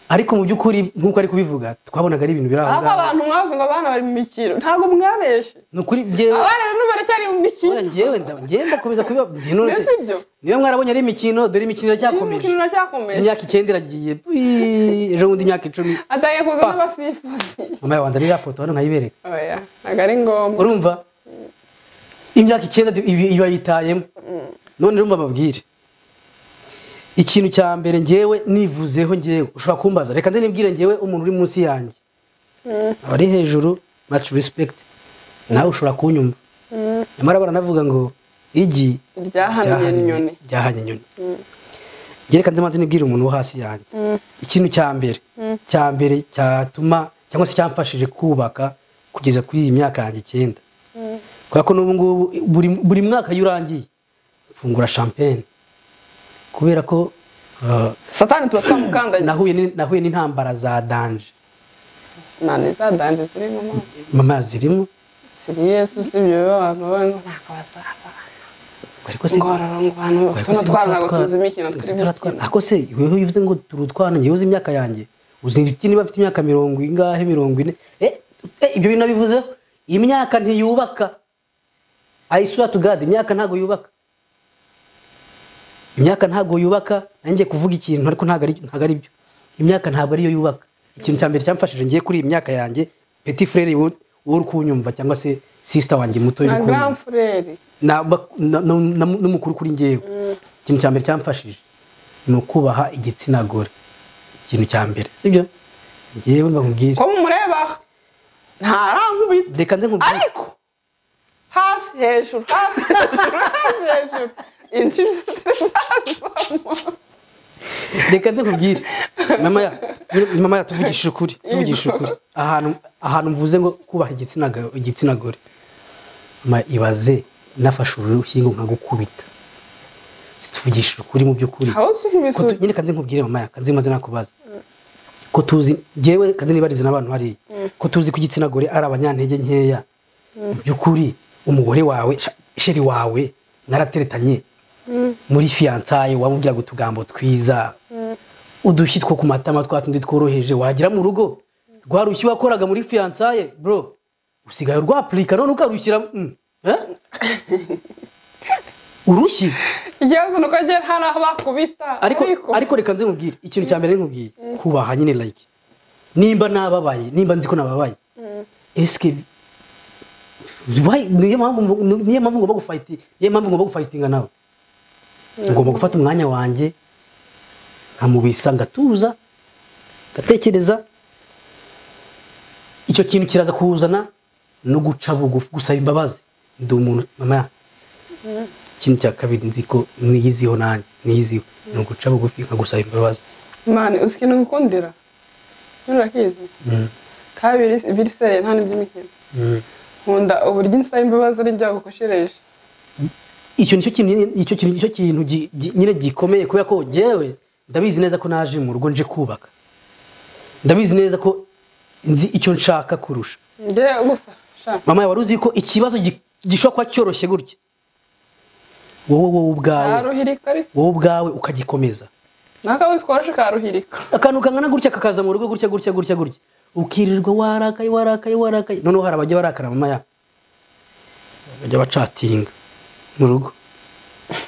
Ariko mu by'ukuri nkuko ari kubivuga twabonaga ari ibintu biraho. Aho abantu mwavuze ngo abana bari mu mikino ntabwo mwabeshe. Nukuri njyewe abana rero baracyari mu mikino. Njyewe ndakomeza kubiba niyo mwarabonye ari imikino dore imikino iracyakomeje. Imyaka 9 iragiye ejo bundi imyaka 10 atangiye kuza n'abasifuzi. Mama wanjye ririya foto hano nkayibereka. Oya ntabwo ari ngombwa. Urumva imyaka 9 iba yitayemo. None urumva babwire ikintu cya mbere njyewe nivuzeho njyewe ushobora kumbaza reka nze nibwire njyewe umuntu uri munsi yanjye abari hejuru much respect nawe ushobora kunyumva. Nyamara baranavuga ngo igi ryahanye inyoni. Ryahanye inyoni. Njye reka nze manze nibwire umuntu wo hasi yanjye. Ikintu cya mbere cyatuma cyangwa se cyamfashije kubaka kugeza kuri iyi myaka yanjye 9. Kubera ko n'ubu ngubu buri mwaka iyo urangiye mfungura champagne. Kubera ko Satani tuba twamukandagiye. Nahuye n'intambara za danger. Nani za danger zirimo mama? Mama zirimo. Siri Yesu sibyo abantu ngo nakabasaba. Ariko se ngororo ngo abantu tuno twana ngo tuzi imikino turi gukina. Ako se wewe uvuze ngo turutwana ngiye uzi imyaka yanjye. Uzi iki niba mfite imyaka 40 ingahe 40. Ibyo bintu nabivuzeho. Imyaka ntiyubaka. I swear to God imyaka ntago yubaka. Imyaka ntago yubaka. Nanjye kuvuga ikintu ariko ntago ari byo. Imyaka ntabwo ariyo yubaka. Ikintu cya mbere cyamfashije ngiye kuri iyi myaka yanjye petit frère uri kunyumva cyangwa se sister wanjye muto uri kunyumva. Na grand frère. Na n'umukuru kuri ngewe. Ikintu cya mbere cyamfashije ni ukubaha igitsina gore. Ikintu cya mbere. Sibyo? Ngewe ndakubwira. Ko mumureba ntarankubita. Reka nze nkubwire. Ariko hasi hejuru hasi hejuru hasi hejuru. Reka nze nkubwire. Mama ya tuvugishije ukuri, Ahantu mvuze ngo kubaha igitsina gore. Mama ibaze nafashe urushingo nkagukubita. Situvugishije ukuri mu by'ukuri. Nyine kanze nkubwire mama ya kanze maze nakubaza. Ko tuzi jewe kanze nibarize n'abantu hariya. Ko tuzi ko igitsina gore ari abanyantege nkeya. Mu by'ukuri umugore wawe sheri wawe narateretanye. Muri fiançailles wamubwira gutugambo twiza udushyi two ku matama twatundi tworoheje wagira mu rugo rwarushyi wakoraga muri fiançailles bro usigaye urwaplika none ukarushyira urushyi ikibazo nuko agera hari aho bakubita. Ariko reka nze nkubwire ikintu cya mbere nkubwiye kubaha nyine like nimba nababaye nimba nzi ko nababaye eske niyo mpamvu ngomba gufight niyo mpamvu ngomba gufightinga nawe. Ngomba gufata umwanya wanjye nkamubisa ngatuza ngatekereza icyo kintu kiraza kuzana no guca bugufi gusaba imbabazi. Ndi umuntu mama ikintu cya kabiri nzi ko niyiziho nanjye niyiziho ni uguca bugufi nkagusaba imbabazi. Mani uzi ikintu ngukundira urakizi kabiri birisere nta n'iby'imikino. Nkunda uburyo nsaba imbabazi ari njya gukoshereje. Icyo nicyo kintu nyine gikomeye kubera ko jewe ndabizi neza ko naje mu rugo nje kubaka. Ndabizi neza ko nzi icyo nshaka kurusha. Nge gusa sha. Mama wari uzi ko ikibazo gishobora kuba cyoroshye gutya. Wowe ubwawe. Wowe ubwawe ukagikomeza. Nakawe tworoshe karuhirika. Akantu kangana gutya kakaza mu rugo gutya gutya gutya gutya. Ukirirwa warakaye warakaye warakaye. Noneho hari abajya barakara mama ya. Bajya bacatinga mu rugo.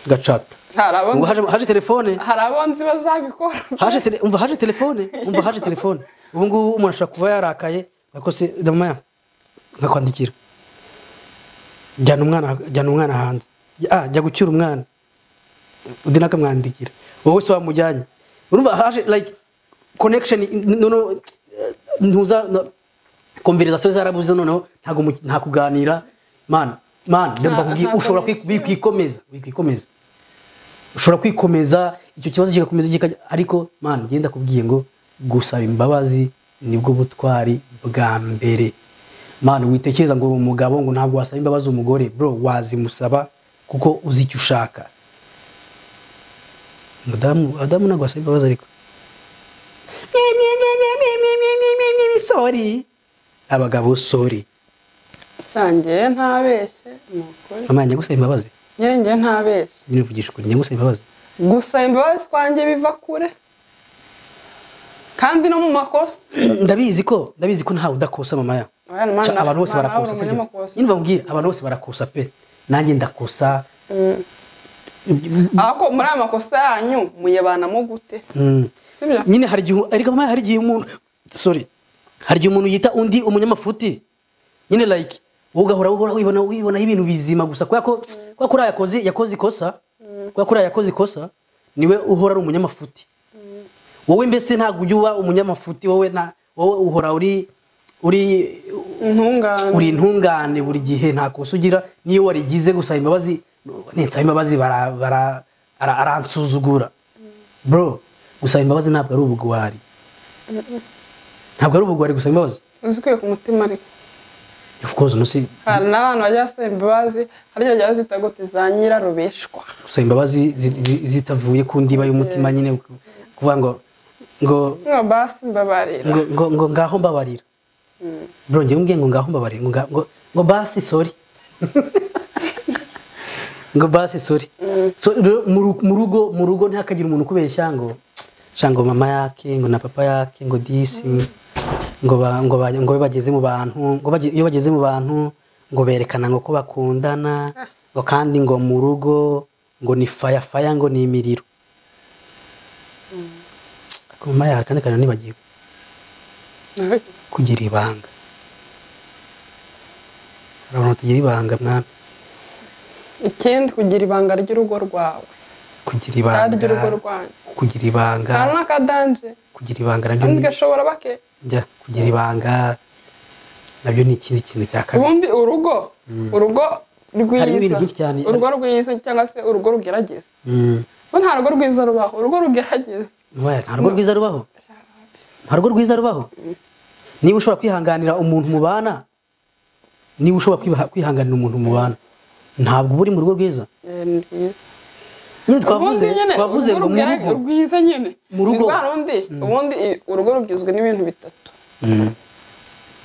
Gacata. Harabonze. Haje telefone. Harabonze bazabikora. Haje umva haje telefone, umva haje telefone. Ubu ngubu umuntu ashobora kuba yarakaye Ariko se mama nkakwandikira jyana umwana hanze, jya gucyura umwana, undi nakamwandikira, wowe se wamujyanye. Urumva haje like connection, no ntuza conversation zarabuze, noneho ntago nta kuganira. Man ndumva kubwi ushobora kwikomeza, ushobora kwikomeza icyo kibazo kigakomeza kikajya, ariko man ngenda kubwiye ngo gusaba imbabazi nibwo butwari bwa mbere. Man witekereza ngo umugabo ngo ntabwo wasaba imbabazi umugore, bro wazimusaba kuko uzi icyo ushaka. Adamu ntabwo wasaba imbabazi, ariko sorry abagabo, sorry sangiye ntabeshye nukuri. Mama njye gusaba imbabazi, njye ntabeshye, nyine uvugisha ukuri, njye gusaba imbabazi. Gusaba imbabazi kwanjye biva kure kandi no mu makosa. Ndabizi ko ntawe udakosa mama ya. Abantu bose barakosa, sibyo? Nyine bambwira abantu bose barakosa pe, nanjye ndakosa. Ako muri aya makosa yanyu muyabanamo gute? Sibyo? Nyine hari igihe, ariko mama hari igihe umuntu, sorry, hari igihe umuntu yita undi umunyamafuti. Nyine like ugahora wibona ibintu bizima gusa kubera ko kuriya yakoze ikosa, kubera kuriya yakoze ikosa niwe uhora ari umunyamafuti. Wowe mbese ntabwo ujya uba umunyamafuti, wowe wowe uhora uri intungane, uri intungane buri gihe, nta kosa ugira. Niyo warigize gusaba imbabazi, ninsaba imbabazi aransuzugura. Bro, gusaba imbabazi ntabwo ari ubugwari. Ntabwo ari ubugwari gusaba imbabazi. Uzikuye ku mutima ariko. Of course, no si. Hari n'abantu bajya basaba imbabazi, hari igihe bajya bazita gute za nyirarubeshwa. Gusaba imbabazi zitavuye ku ndiba y'umutima nyine, kuvuga ngo ngo basi mbabarira, ngo ngaho mbabarira. Bro ngiye umbwiye ngo ngaho mbabarira, ngo basi sorry. Ngo basi sorry. So mu rugo ntihakagire umuntu ukubeshya ngo shango mama yake, ngo na papa yake, ngo disi, ngo bageze mu bantu, ngo iyo bageze mu bantu ngo berekana ngo ko bakundana, ngo kandi ngo mu rugo ngo ni fire fire, ngo ni imiriro. Mama yake kandi kandi nibagiwe kugira ibanga. Abantu batagira ibanga mwana. Ikindi kugira ibanga ry'urugo rwawe, kugira ibanga ry'urugo rwanyu, kugira ibanga n'akadanje, kugira ibanga nabyo ni gashobora bake. Njya kugira ibanga nabyo ni ikindi kintu cya kabiri. Ubundi urugo rwiza, urugo rwiza cyangwa se urugo rugerageza. Bo nta rugo rwiza rubaho, urugo rugerageza. Nta rugo rwiza rubaho. Nta rugo rwiza rubaho. Niba ushobora kwihanganira umuntu mubana, niba ushobora kwihanganira umuntu mubana, ntabwo uri mu rugo rwiza. Nyine twavuze ngo mu rugo rwiza nyine. Mu rugo ubundi urugo rugizwe n'ibintu bitatu.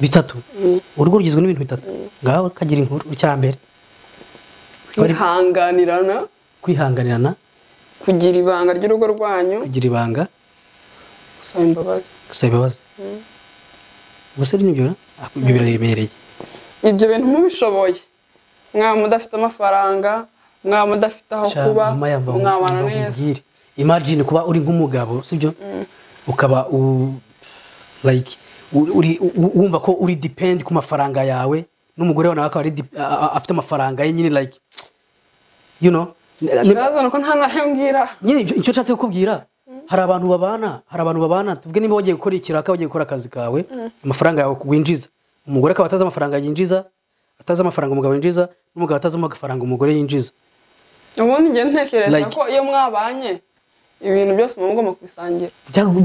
Bitatu. Urugo rugizwe n'ibintu bitatu. Ngaho kagira inkuru cya mbere. Kwihanganirana, kwihanganirana, kugira ibanga ry'urugo rwanyu, kugira ibanga, gusaba imbabazi, gusaba imbabazi. Ubuse n'ibyo ibyo biraremereye. Ibyo bintu mubishoboye, mwaba mudafite amafaranga, mwaba mudafite aho kuba, mwabana neza. Imagine kuba uri nk'umugabo, sibyo? Ukaba like uri wumva ko uri depend ku mafaranga yawe, n'umugore wawe akaba ari afite amafaranga ye nyine, like you know. Ikibazo nuko nta nayo ngira. Nyine icyo nshatse kukubwira, hari abantu babana, tuvuge niba wagiye gukora ikiraka, wagiye gukora akazi kawe, amafaranga yawe winjiza, umugore akaba atazi amafaranga yinjiza, atazi amafaranga umugabo yinjiza, n'umugabo atazi amafaranga umugore yinjiza. Ubundi njye ntekereza ko iyo mwabanye ibintu byose muba mugomba kubisangira.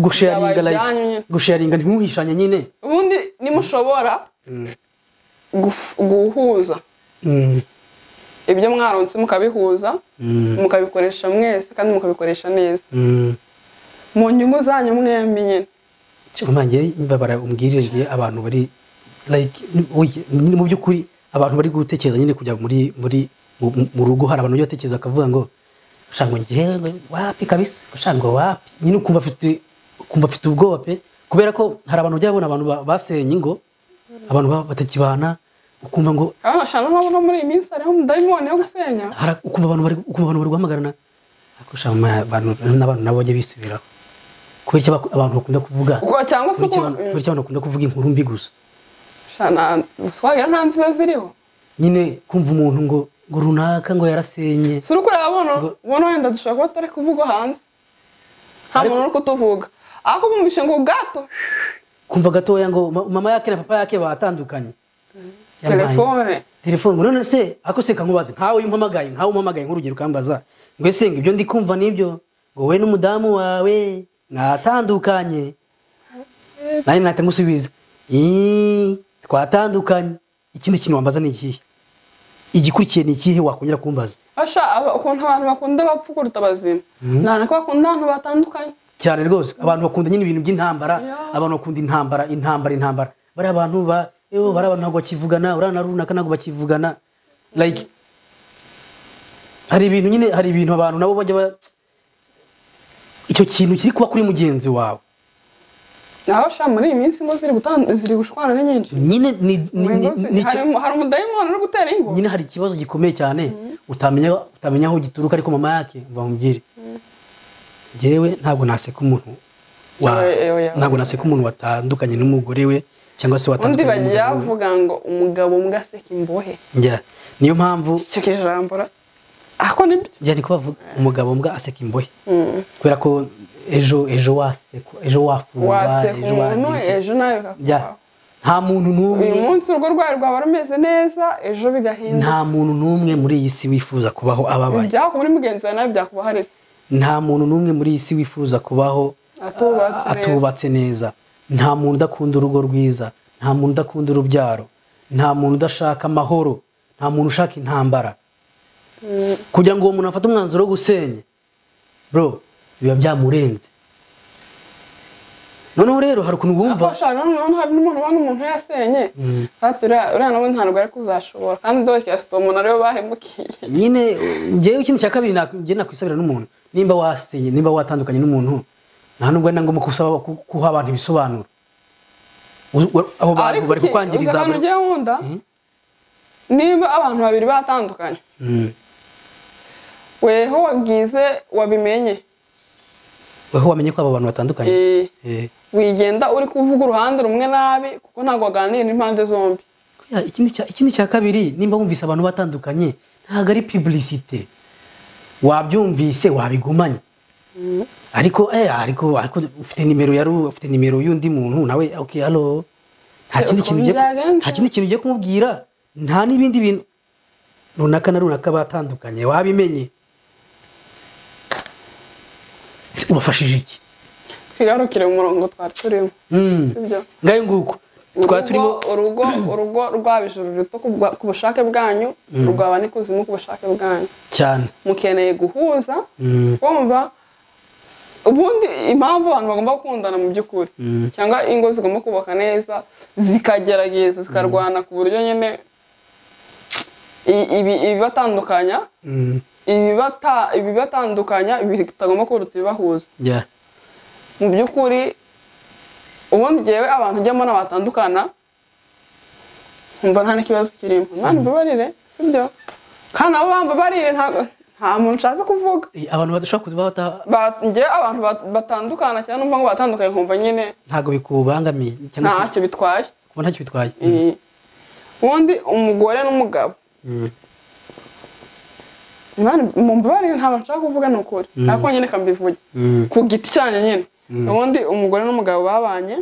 Gusharinga, like gusharinga ntimuhishanye nyine. Ubundi nimushobora guhuza ibyo mwaronse mukabihuza, mukabikoresha mwese kandi mukabikoresha neza mu nyungu zanyu mwembi nyine. Mama mbabara umbwirije abantu bari like mu by'ukuri abantu bari gutekereza nyine kujya muri mu rugo, hari abantu bajya batekereza akavuga ngo shango ngewe wapi kabisa, shango wapi nyine, ukumva afite ubwoba pe, kubera ko hari abantu bajya babona abantu basenye ingo, abantu batakibana, ukumva ngo abashana nabo muri iyi minsi hariho umudayimoni yo gusenya, ukumva abantu bari guhamagarana, ariko shama abantu n'abantu nabo bajya bisubiraho. Kubera icyo abantu bakunda kuvuga, cyangwa se kubera icyo abantu bakunda kuvuga inkuru mbi gusa. Shana swagira nta nziza ziriho. Nyine kumva umuntu ngo runaka ngo yarasenye. Suri kurabona ubona wenda dushobora kuba tutari kuvuga hanze. Nta muntu uri kutuvuga. Ariko bumvishe ngo gato. Kumva gatoya ngo mama yake na papa yake batandukanye. Telefone none se ako se kankubaze nkawe umpamagaye nk'urugero ukambaza ngo ese ngo ibyo ndi kumva nibyo ngo we n'umudamu wawe mwatandukanye. Nari nahita ngusubiza twatandukanye. Ikindi kintu wambaza ni ikihe? Igikurikiye ni ikihe wakongera kumbaza? Asha ukuntu abantu bakunda bapfa kuruta abazima. Nta ko bakunda abantu batandukanye cyane rwose. Abantu bakunda nyine ibintu by'intambara, abantu bakunda intambara. Bari abantu ba bari abantu ntabwo bakivugana, urana runaka ntabwo bakivugana. Like hari ibintu nyine, hari ibintu abantu nabo bajya icyo kintu kiri kuba kuri mugenzi wawe. Naho sha muri iyi minsi ngo ziri gushwana ni nyinshi. Nyine ni hari umudayimoni uri gutera ingo. Nyine hari ikibazo gikomeye cyane utamenya aho gituruka, ariko mama yake bamubwire. Jewe ntabwo naseka umuntu ntabwo naseka umuntu watandukanye n'umugore we cyangwa se watandukanye. Undi bagiye bavuga ngo umugabo mbwa aseka imbohe. Njya niyo mpamvu icyo kijambora ako nibyo. Njya niko bavuga umugabo mbwa aseka imbohe. Kubera ko ejo waseka, ejo wafungwa, ejo wagira, ejo nawe bikakubaho. Nta muntu n'umwe uyu munsi urugo rwawe rwaba rumeze neza, ejo bigahinduka. Nta muntu n'umwe muri iyi si wifuza kubaho ababaye. Ibyakuba muri mugenzi wawe nawe byakubaho ariko. Nta muntu n'umwe muri iyi si wifuza kubaho atubatse neza. Nta muntu udakunda urugo rwiza, nta muntu udakunda urubyaro, nta muntu udashaka amahoro, nta muntu ushaka intambara. Kugira ngo uwo muntu afate umwanzuro wo gusenya, bro, biba byamurenze. Noneho rero hari ukuntu wumva hari n'umuntu ubona umuntu yasenye uriya nawe ntabwo ari kuzashobora, kandi dore yasite umuntu ariwe bahemukiye. Nyine njyewe ikindi cya kabiri njye nakwisabira n'umuntu, nimba wasenye, nimba watandukanye n'umuntu, nta nubwo ari na ngombwa gusaba kuha abantu ibisobanuro. Abo bantu bari kukwangiriza. Niba abantu babiri batandukanye, weho wagize wabimenye, weho wamenye ko abo bantu batandukanye, wigenda uri kuvuga uruhande rumwe nabi kuko ntabwo waganira n'impande zombi. Ikindi cya kabiri, nimba wumvise abantu batandukanye ntabwo ari publicité, wabyumvise wabigumanye. Ariko ariko ufite nimero ya ufite nimero y'undi muntu nawe, okay hello, nta kindi kintu ugiye kumubwira, nta n'ibindi bintu runaka na runaka batandukanye wabimenye. Ubafashije iki? Twigarukire mu murongo twari turimo. Sibyo? Ngayo nguko twari turimo urugo rwaba ijuru rito ku bushake bwanyu, rwaba n'ikuzimu ku bushake bwanyu. Cyane. Mukeneye guhuza, wumva ubundi impamvu abantu bagomba gukundana mu by'ukuri cyangwa ingo zigomba kubaka neza, zikagerageza zikarwana ku buryo nyine ibibatandukanya ibibatandukanya bitagomba kuruta ibibahuza. Mu by'ukuri ubundi jewe abantu njya mbona batandukana nkumva nta n'ikibazo kirimo. Imana imbabarire, sibyo? Kandi abo bambabarire nta muntu nshatse kuvuga. Abantu badashobora kuba njye abantu batandukana cyane numva ngo batandukanye nkumva nyine ntago bikubangamiye cyangwa se ntacyo bitwaye. Kuba ntacyo bitwaye. Ubundi umugore n'umugabo Imana mumbabarire ntabwo nshaka kuvuga ni ukuri, ariko nyine kambivuge ku giti cyanjye nyine. Ubundi umugore n'umugabo babanye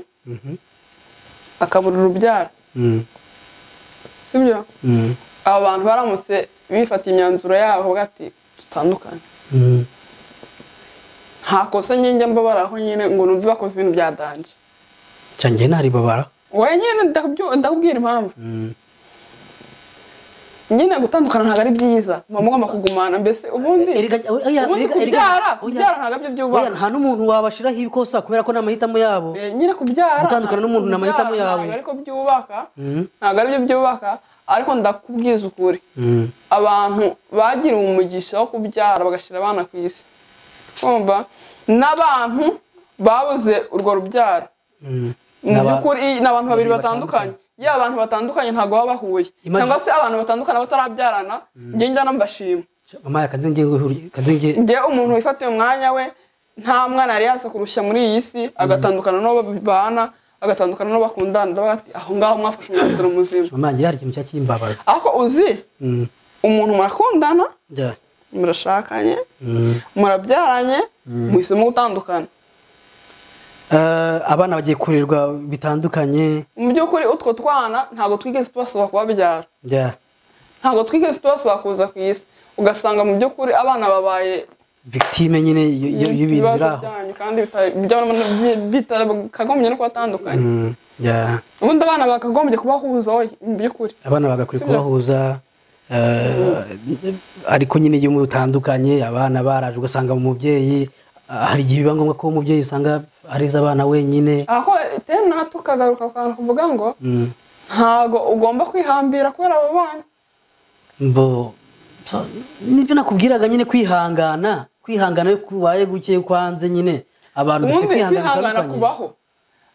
akabura urubyaro, sibyo? Abo bantu baramutse bifata imyanzuro yabo bavuga ati dutandukane, nta kosa njye mbabaraho nyine ngo numve bakoze ibintu bya danje. Cyanjye ntari babara wowe nyine ndakubwira impamvu. Nyine gutandukana ntabwo ari byiza, muba mugomba kugumana mbese ubundi kubyara ntabwo aribyo byubaka. Nta n'umuntu wabashiraho ibikosa kubera ko ni amahitamo yabo. Nyine kubyara gutandukana n'umuntu ni amahitamo yawe, ntabwo ariko byubaka, ntabwo aribyo byubaka. Ariko ndakubwiza ukuri, abantu bagiriwe umugisha wo kubyara bagashyira abana ku isi, kumva n'abantu babuze urwo rubyaro mu by'ukuri ni abantu babiri batandukanye. Ya abantu batandukanye ntago baba bahuye, cyangwa se abantu batandukana batarabyarana, njye njya nambashima. Mama yakazengiye njye umuntu wifatiye umwanya we nta mwana yari yaza kurusha muri iyi si agatandukana n'abo babana agatandukana n'uwo bakundana, ndavuga ati aho ngaho mwafashe umwanzuro muzima. Mama ngira hari ikintu cyakimbabaza. Ariko uzi umuntu murakundana, murashakanye, murabyaranye, muhisemo gutandukana. Abana bagiye kurerwa bitandukanye. Mu by'ukuri utwo twana ntabwo twigeze tubasaba kubabyara. Ntabwo twigeze tubasaba kuza ku isi. Ugasanga mu by'ukuri abana babaye victime nyine y'ibintu biraho. Kandi bitakagombye no kubatandukanya. Ubundi abana bakagombye kubahuza mu by'ukuri. Abana bagakwiye kubahuza, ariko nyine iyo mutandukanye abana baraje ugasanga umubyeyi hari igihe biba ngombwa ko umubyeyi usanga ariza abana wenyine. Aho tena tukagaruka kantu kuvuga ngo ntago ugomba kwihambira kubera abo bana. Mbo nibyo nakubwiraga nyine kwihangana, kwihangana yo kubaye guke kwanze nyine abantu dufite kwihangana kubaho.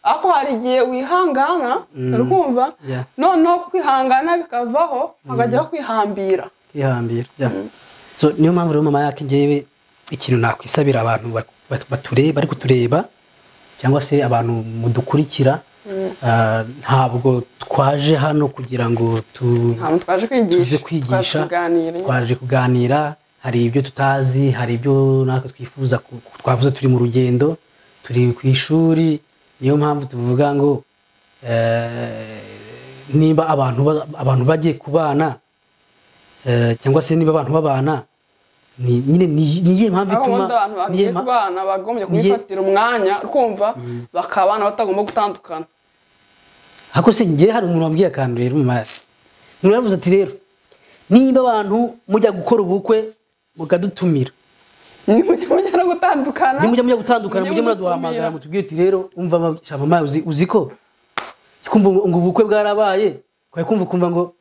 Ako hari igihe wihangana urukumva noneho kwihangana bikavaho hagajyaho kwihambira. Kwihambira. So niyo mpamvu rero mama yake ngewe ikintu nakwisabira abantu batureba bari kutureba cyangwa se abantu mudukurikira, ntabwo twaje hano kugira ngo twaje kwigisha, twaje kuganira. Hari ibyo tutazi, hari ibyo natwe twifuza, twavuze turi mu rugendo, turi ku ishuri. Niyo mpamvu tuvuga ngo niba abantu bagiye kubana cyangwa se niba abantu babana nyine niye mpamvu ituma abantu bagiye kubana bagombye kubifatira umwanya kumva bakabana batagomba gutandukana. Hako se ngiye hari umuntu wambwiye akantu rero mu masi. Nuravuze ati rero niba abantu mujya gukora ubukwe mukadutumira, nimujya gutandukana, nimujya mujya gutandukana mujye muraduhamagara mutubwire ati rero umva mama uzi ko kumva ngo ubukwe bwarabaye, kwaye kumva kumva ngo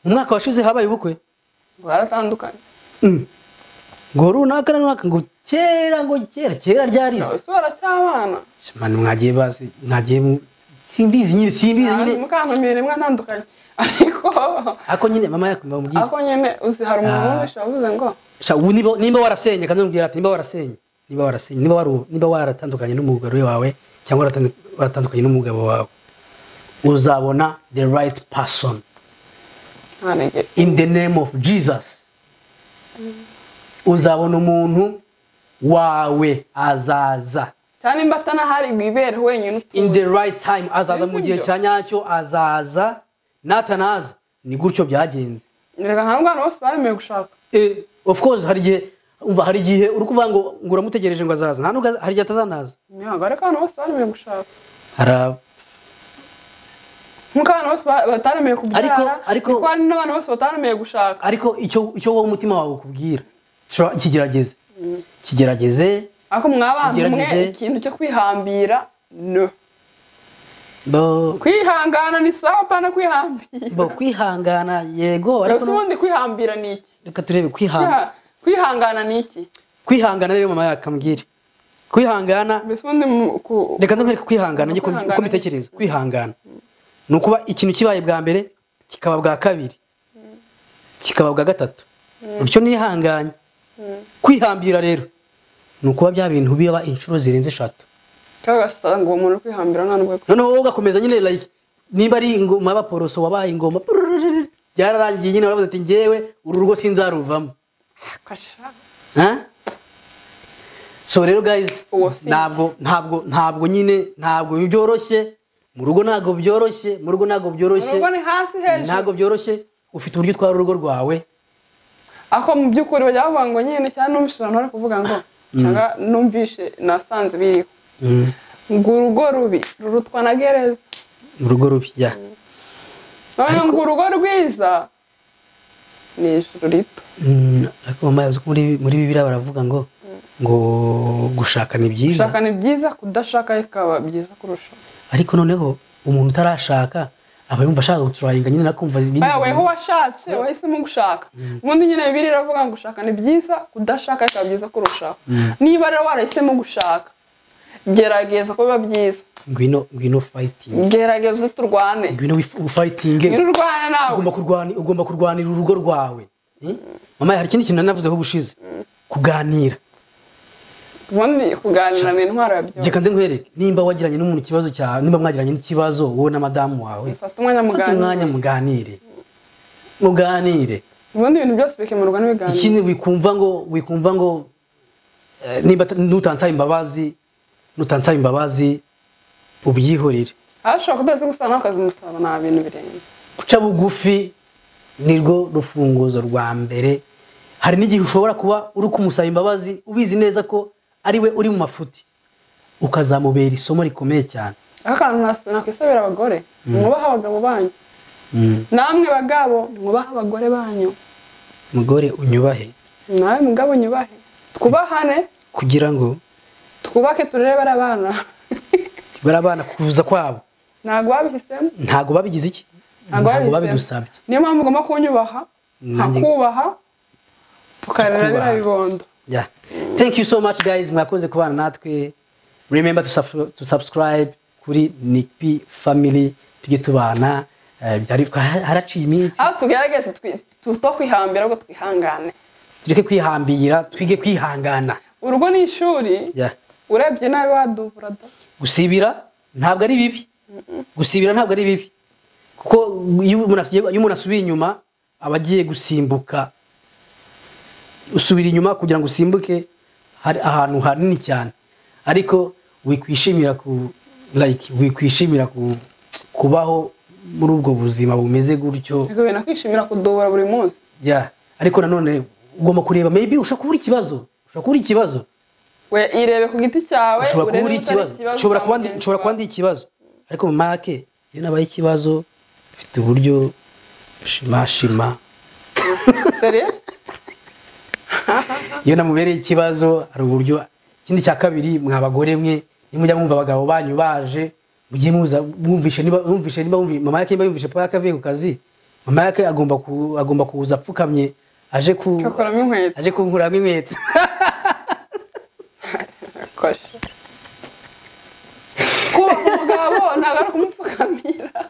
mu mwaka washize habaye ubukwe baratandukanye. Ngo runaka runaka ngo kera ngo kera kera ryarize. Isura cy'abana. Mani mwagiye bazi mwagiye simbizi nyine simbizi nyine mukantumire mwatandukanye. Ariko nyine mama yakumva mubwira. Ariko nyine uzi hari umuntu wumvisha wavuze ngo sha nimba warasenye kandi umbwira ati nimba warasenye, nimba warasenye, nimba waratandukanye n'umugore wawe cyangwa waratandukanye n'umugabo wawe, uzabona the right person. In the name of Jesus. Uzabona umuntu wawe azaza. Cyane imbatana hari gwibere wenyine utuze. In the right time azaza mu gihe cya nyacyo azaza, natanaza ni gutyo byagenze. Nireka nka bose baremeye gushaka. Of course hari gihe umva hari gihe uri kuvuga ngo uramutegereje ngo azaza, nta nubwo hari gihe atazanaza. Ntabwo ariko abantu bose baremeye gushaka. Hari nkuko abantu bose bataremeye kubyara, ariko hari n'abantu bose bataremeye gushaka. Ariko icyo wowe umutima wawe ukubwira kigerageze. Kigerageze. Ako mwabana mwe ikintu cyo kwihambira no. Bo kwihangana ni sawa pana kwihambira. Bo kwihangana yego ariko ubundi kwihambira ni iki? Reka turebe kwihangana. Kwihangana ni iki? Kwihangana rero mama yakambwira. Kwihangana reka ndamwereke kwihangana nge uko mbitekereza. Kwihangana ni ukuba ikintu kibaye bwa mbere kikaba bwa kabiri kikaba bwa gatatu. Bityo nihanganye. Kwihambira rero ni ukuba bya bintu biba inshuro zirenze 3. Kagasanga ngo umuntu kwihambira nta nubwo. Noneho wowe ugakomeza nyine like nimba ari ingoma y'abaporoso wabaye ingoma byararangiye nyine waravuze ati ngewe uru rugo sinzaruvamo. So rero guys ntabwo nyine ntabwo byoroshye mu rugo, ntabwo byoroshye mu rugo, ntabwo byoroshye mu rugo ni hasi hejuru, ntabwo byoroshye. Ufite uburyo utwara urugo rwawe. Ako mu by'ukuri bajya bavuga ngo nyine cyane numvise abantu bari kuvuga ngo cyangwa numvishe nasanze biriho ngo urugo rubi rurutwa na gereza. Urugo rubi ya ngo urugo rwiza ni ijuru rito. Ariko mama yavuze ko muri Bibiliya baravuga ngo ngo gushaka ni byiza, gushaka ni byiza, kudashaka bikaba byiza kurusha. Ariko noneho umuntu utarashaka aba yumva ashaka guturayinga nyine nakumva ibindi. Weho washatse wahisemo gushaka. Ubundi nyine Bibiliya iravuga ngo gushaka ni byiza, kudashaka bikaba byiza kurushaho. Niba rero warahisemo gushaka, gerageza ko biba byiza. Ngwino fighting. Gerageza turwane. Ngwino fighting. Ngwino urwane nawe. Ugomba kurwanira urugo rwawe. Mama hari ikindi kintu navuzeho ubushize. Kuganira. Ubundi kuganira ni intwaro ya byose. Reka nze nkwereke, nimba wagiranye n'umuntu ikibazo cyawe, nimba mwagiranye n'ikibazo wowe na madamu wawe, fata umwanya fata umwanya muganire. Muganire. Ubundi ibintu byose bikemurwa n'ibiganiro. Ikindi wikumva ngo nimba nutansaba imbabazi ubyihorere. Ashobora kudaza gusana akazi umusaba nta bintu birenze. Guca bugufi nirwo rufunguzo rwa mbere. Hari n'igihe ushobora kuba uri kumusaba imbabazi ubizi neza ko ari we uri mu mafuti, ukazamubera isomo rikomeye cyane. Akantu nakwisabira abagore, mwubaha abagabo banyu. Namwe bagabo mwubaha abagore banyu. Mugore unyubahe, nawe mugabo unyubahe, twubahane kugira ngo twubake turere barabana. Barabana kuza kwabo ntago babihisemo, ntago babigize iki, ntago babidusabye. Niyo mpamvu ugomba kunyubaha, nkakubaha, tukarera biriya bibondo. Yeah. Thank you so much guys, mwakoze kubana natwe. Remember to subscribe kuri Nick P Family, tujye tubana. Haraciye iminsi. Aho tugerageze tutokwihambira ahubwo twihangane. Tureke kwihambira, twige kwihangana. Urugo ni ishuri. Yeah. Urebye nabi wadubura da. Gusibira ntabwo ari bibi. Gusibira ntabwo ari bibi. Kuko iyo umuntu asubiye inyuma abagiye gusimbuka. Usubira inyuma kugira ngo usimbuke hari ahantu hanini cyane. Ariko wikwishimira ku like wikwishimira ku kubaho muri ubwo buzima bumeze gutyo. Yego nakwishimira kudobora buri munsi. Yeah. Ariko nanone ugomba kureba maybe ushobora kubura ikibazo. Ushobora kubura ikibazo. We irebe ku giti cyawe, ushobora kubura ikibazo. Ushobora kuba ndi ikibazo. Ariko mu make iyo nabaye ikibazo mfite uburyo shima. Serious? Iyo namubereye ikibazo hari uburyo. Ikindi cya kabiri, mwa bagore mwe nimujya mwumva abagabo banyu baje, mugiye muza mwumvishe niba mama yake niba yumvishe papa yake avuye ku kazi, mama yake agomba kuza apfukamye aje ku akuramo inkweto, aje kunkuramo inkweto. Kosha. Kuba umugabo ntabwo ari kumupfukamira.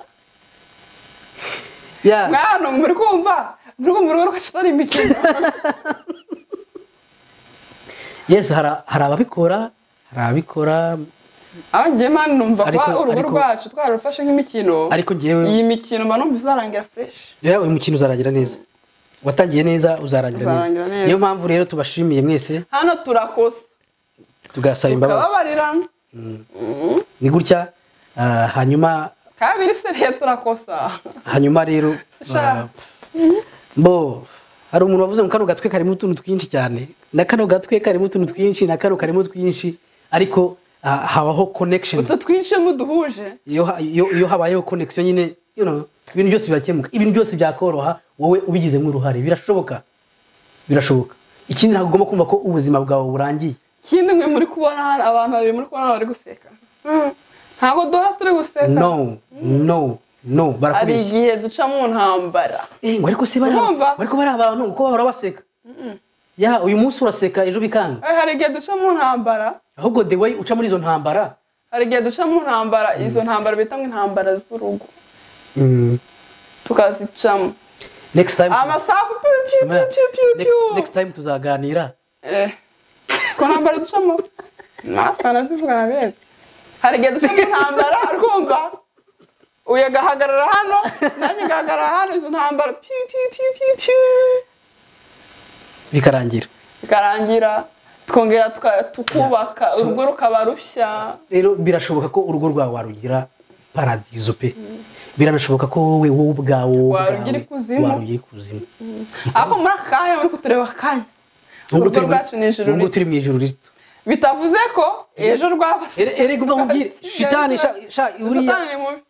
Yeah. Mwana muri kumva urugo rukatari imikino. Yes, hari ababikora. Aho man numva kwa urugo rwacu twararufashe nk'imikino. Ariko ngewe iyi mikino mba numva izarangira fresh. Yeah, uyu mukino uzarangira neza. Watangiye neza uzarangira neza. Niyo mpamvu rero tubashimiye mwese. Hano turakosa. Tugasaba imbabazi. Tukababarira. Ni gutya hanyuma kabiri se turakosa. Hanyuma rero bo hari umuntu wavuze ngo kano gatwe karimo utuntu twinshi cyane. Na kano gatwe karimo utuntu twinshi, na kano karimo twinshi, ariko habaho connection. Utu twinshi muduhuje. Iyo habayeho connection nyine, you know, ibintu byose birakemuka. Ibintu byose byakoroha wowe ubigizemo uruhare. Birashoboka. Birashoboka. Ikindi ntabwo ugomba kumva ko ubuzima bwawe burangiye. Ikindi mwe muri kubona hano abantu babiri muri kubona bari guseka. Ntabwo dora turi guseka. No, barakubeshya. Hari igihe duca mu ntambara. Ngo ariko se bariko bari abantu uko bahora baseka. Ya, uyu munsi uraseka ejo bikanga. Hari igihe duca mu ntambara. Ahubwo the way uca muri izo ntambara. Hari igihe duca mu ntambara, izo ntambara bita ngo intambara z'urugo. Tukazicamo. Next time. Amasafu piu piu piu piu piu. Next time tuzaganira. Ko ntambara ducamo. Natwe nazivuga nabeza. Hari igihe duca mu ntambara arkumva. Uyu agahagarara hano, nanjye ngahagarara hano, izo ntambara piu piu piu piu piu. Bikarangira. Twongera tukubaka urugo rukaba rushya. Rero birashoboka ko urugo rwawe warugira paradizo pe. Biranashoboka ko wowe ubwawe warugira ikuzimu. Aho muri akanya muri kutureba akanya. Urugo rwacu ni ijuru. Ubwo turi mu ijuru rito. Bitavuze ko ejo rwaba. Erega uba mubwire shitani uriya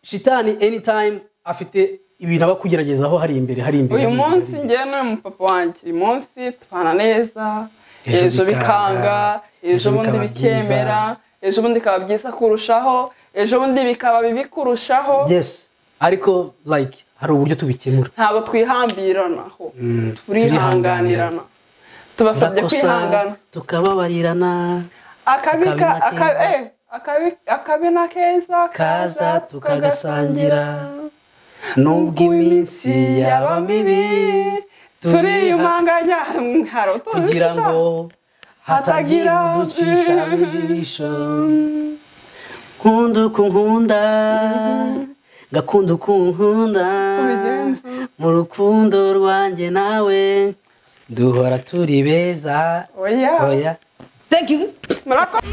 shitani anytime afite ibintu aba kugeragezaho hari imbere. Uyu munsi ngiye n'uyu mupapa wanjye, uyu munsi tubana neza, ejo bikanga, ejo bundi bikemera, ejo bundi bikaba byiza kurushaho, ejo bundi bikaba bibi kurushaho. Yes, ariko like hari uburyo tubikemura. Ntabwo twihambiranaho, turihanganirana. Tubasabye kwihangana, tukababarirana. Akabi na keza kaza tukagasangira. Nubwo iminsi yaba mibi turiyumanganya kugira ngo Hatagira uducisha mu ijisho. Nkunda uko nkunda, ngakunda uko nkunda, Ubigenza. mu rukundo rwanjye nawe duhora turi beza. Oya. Oya. Thank you. Murakoze.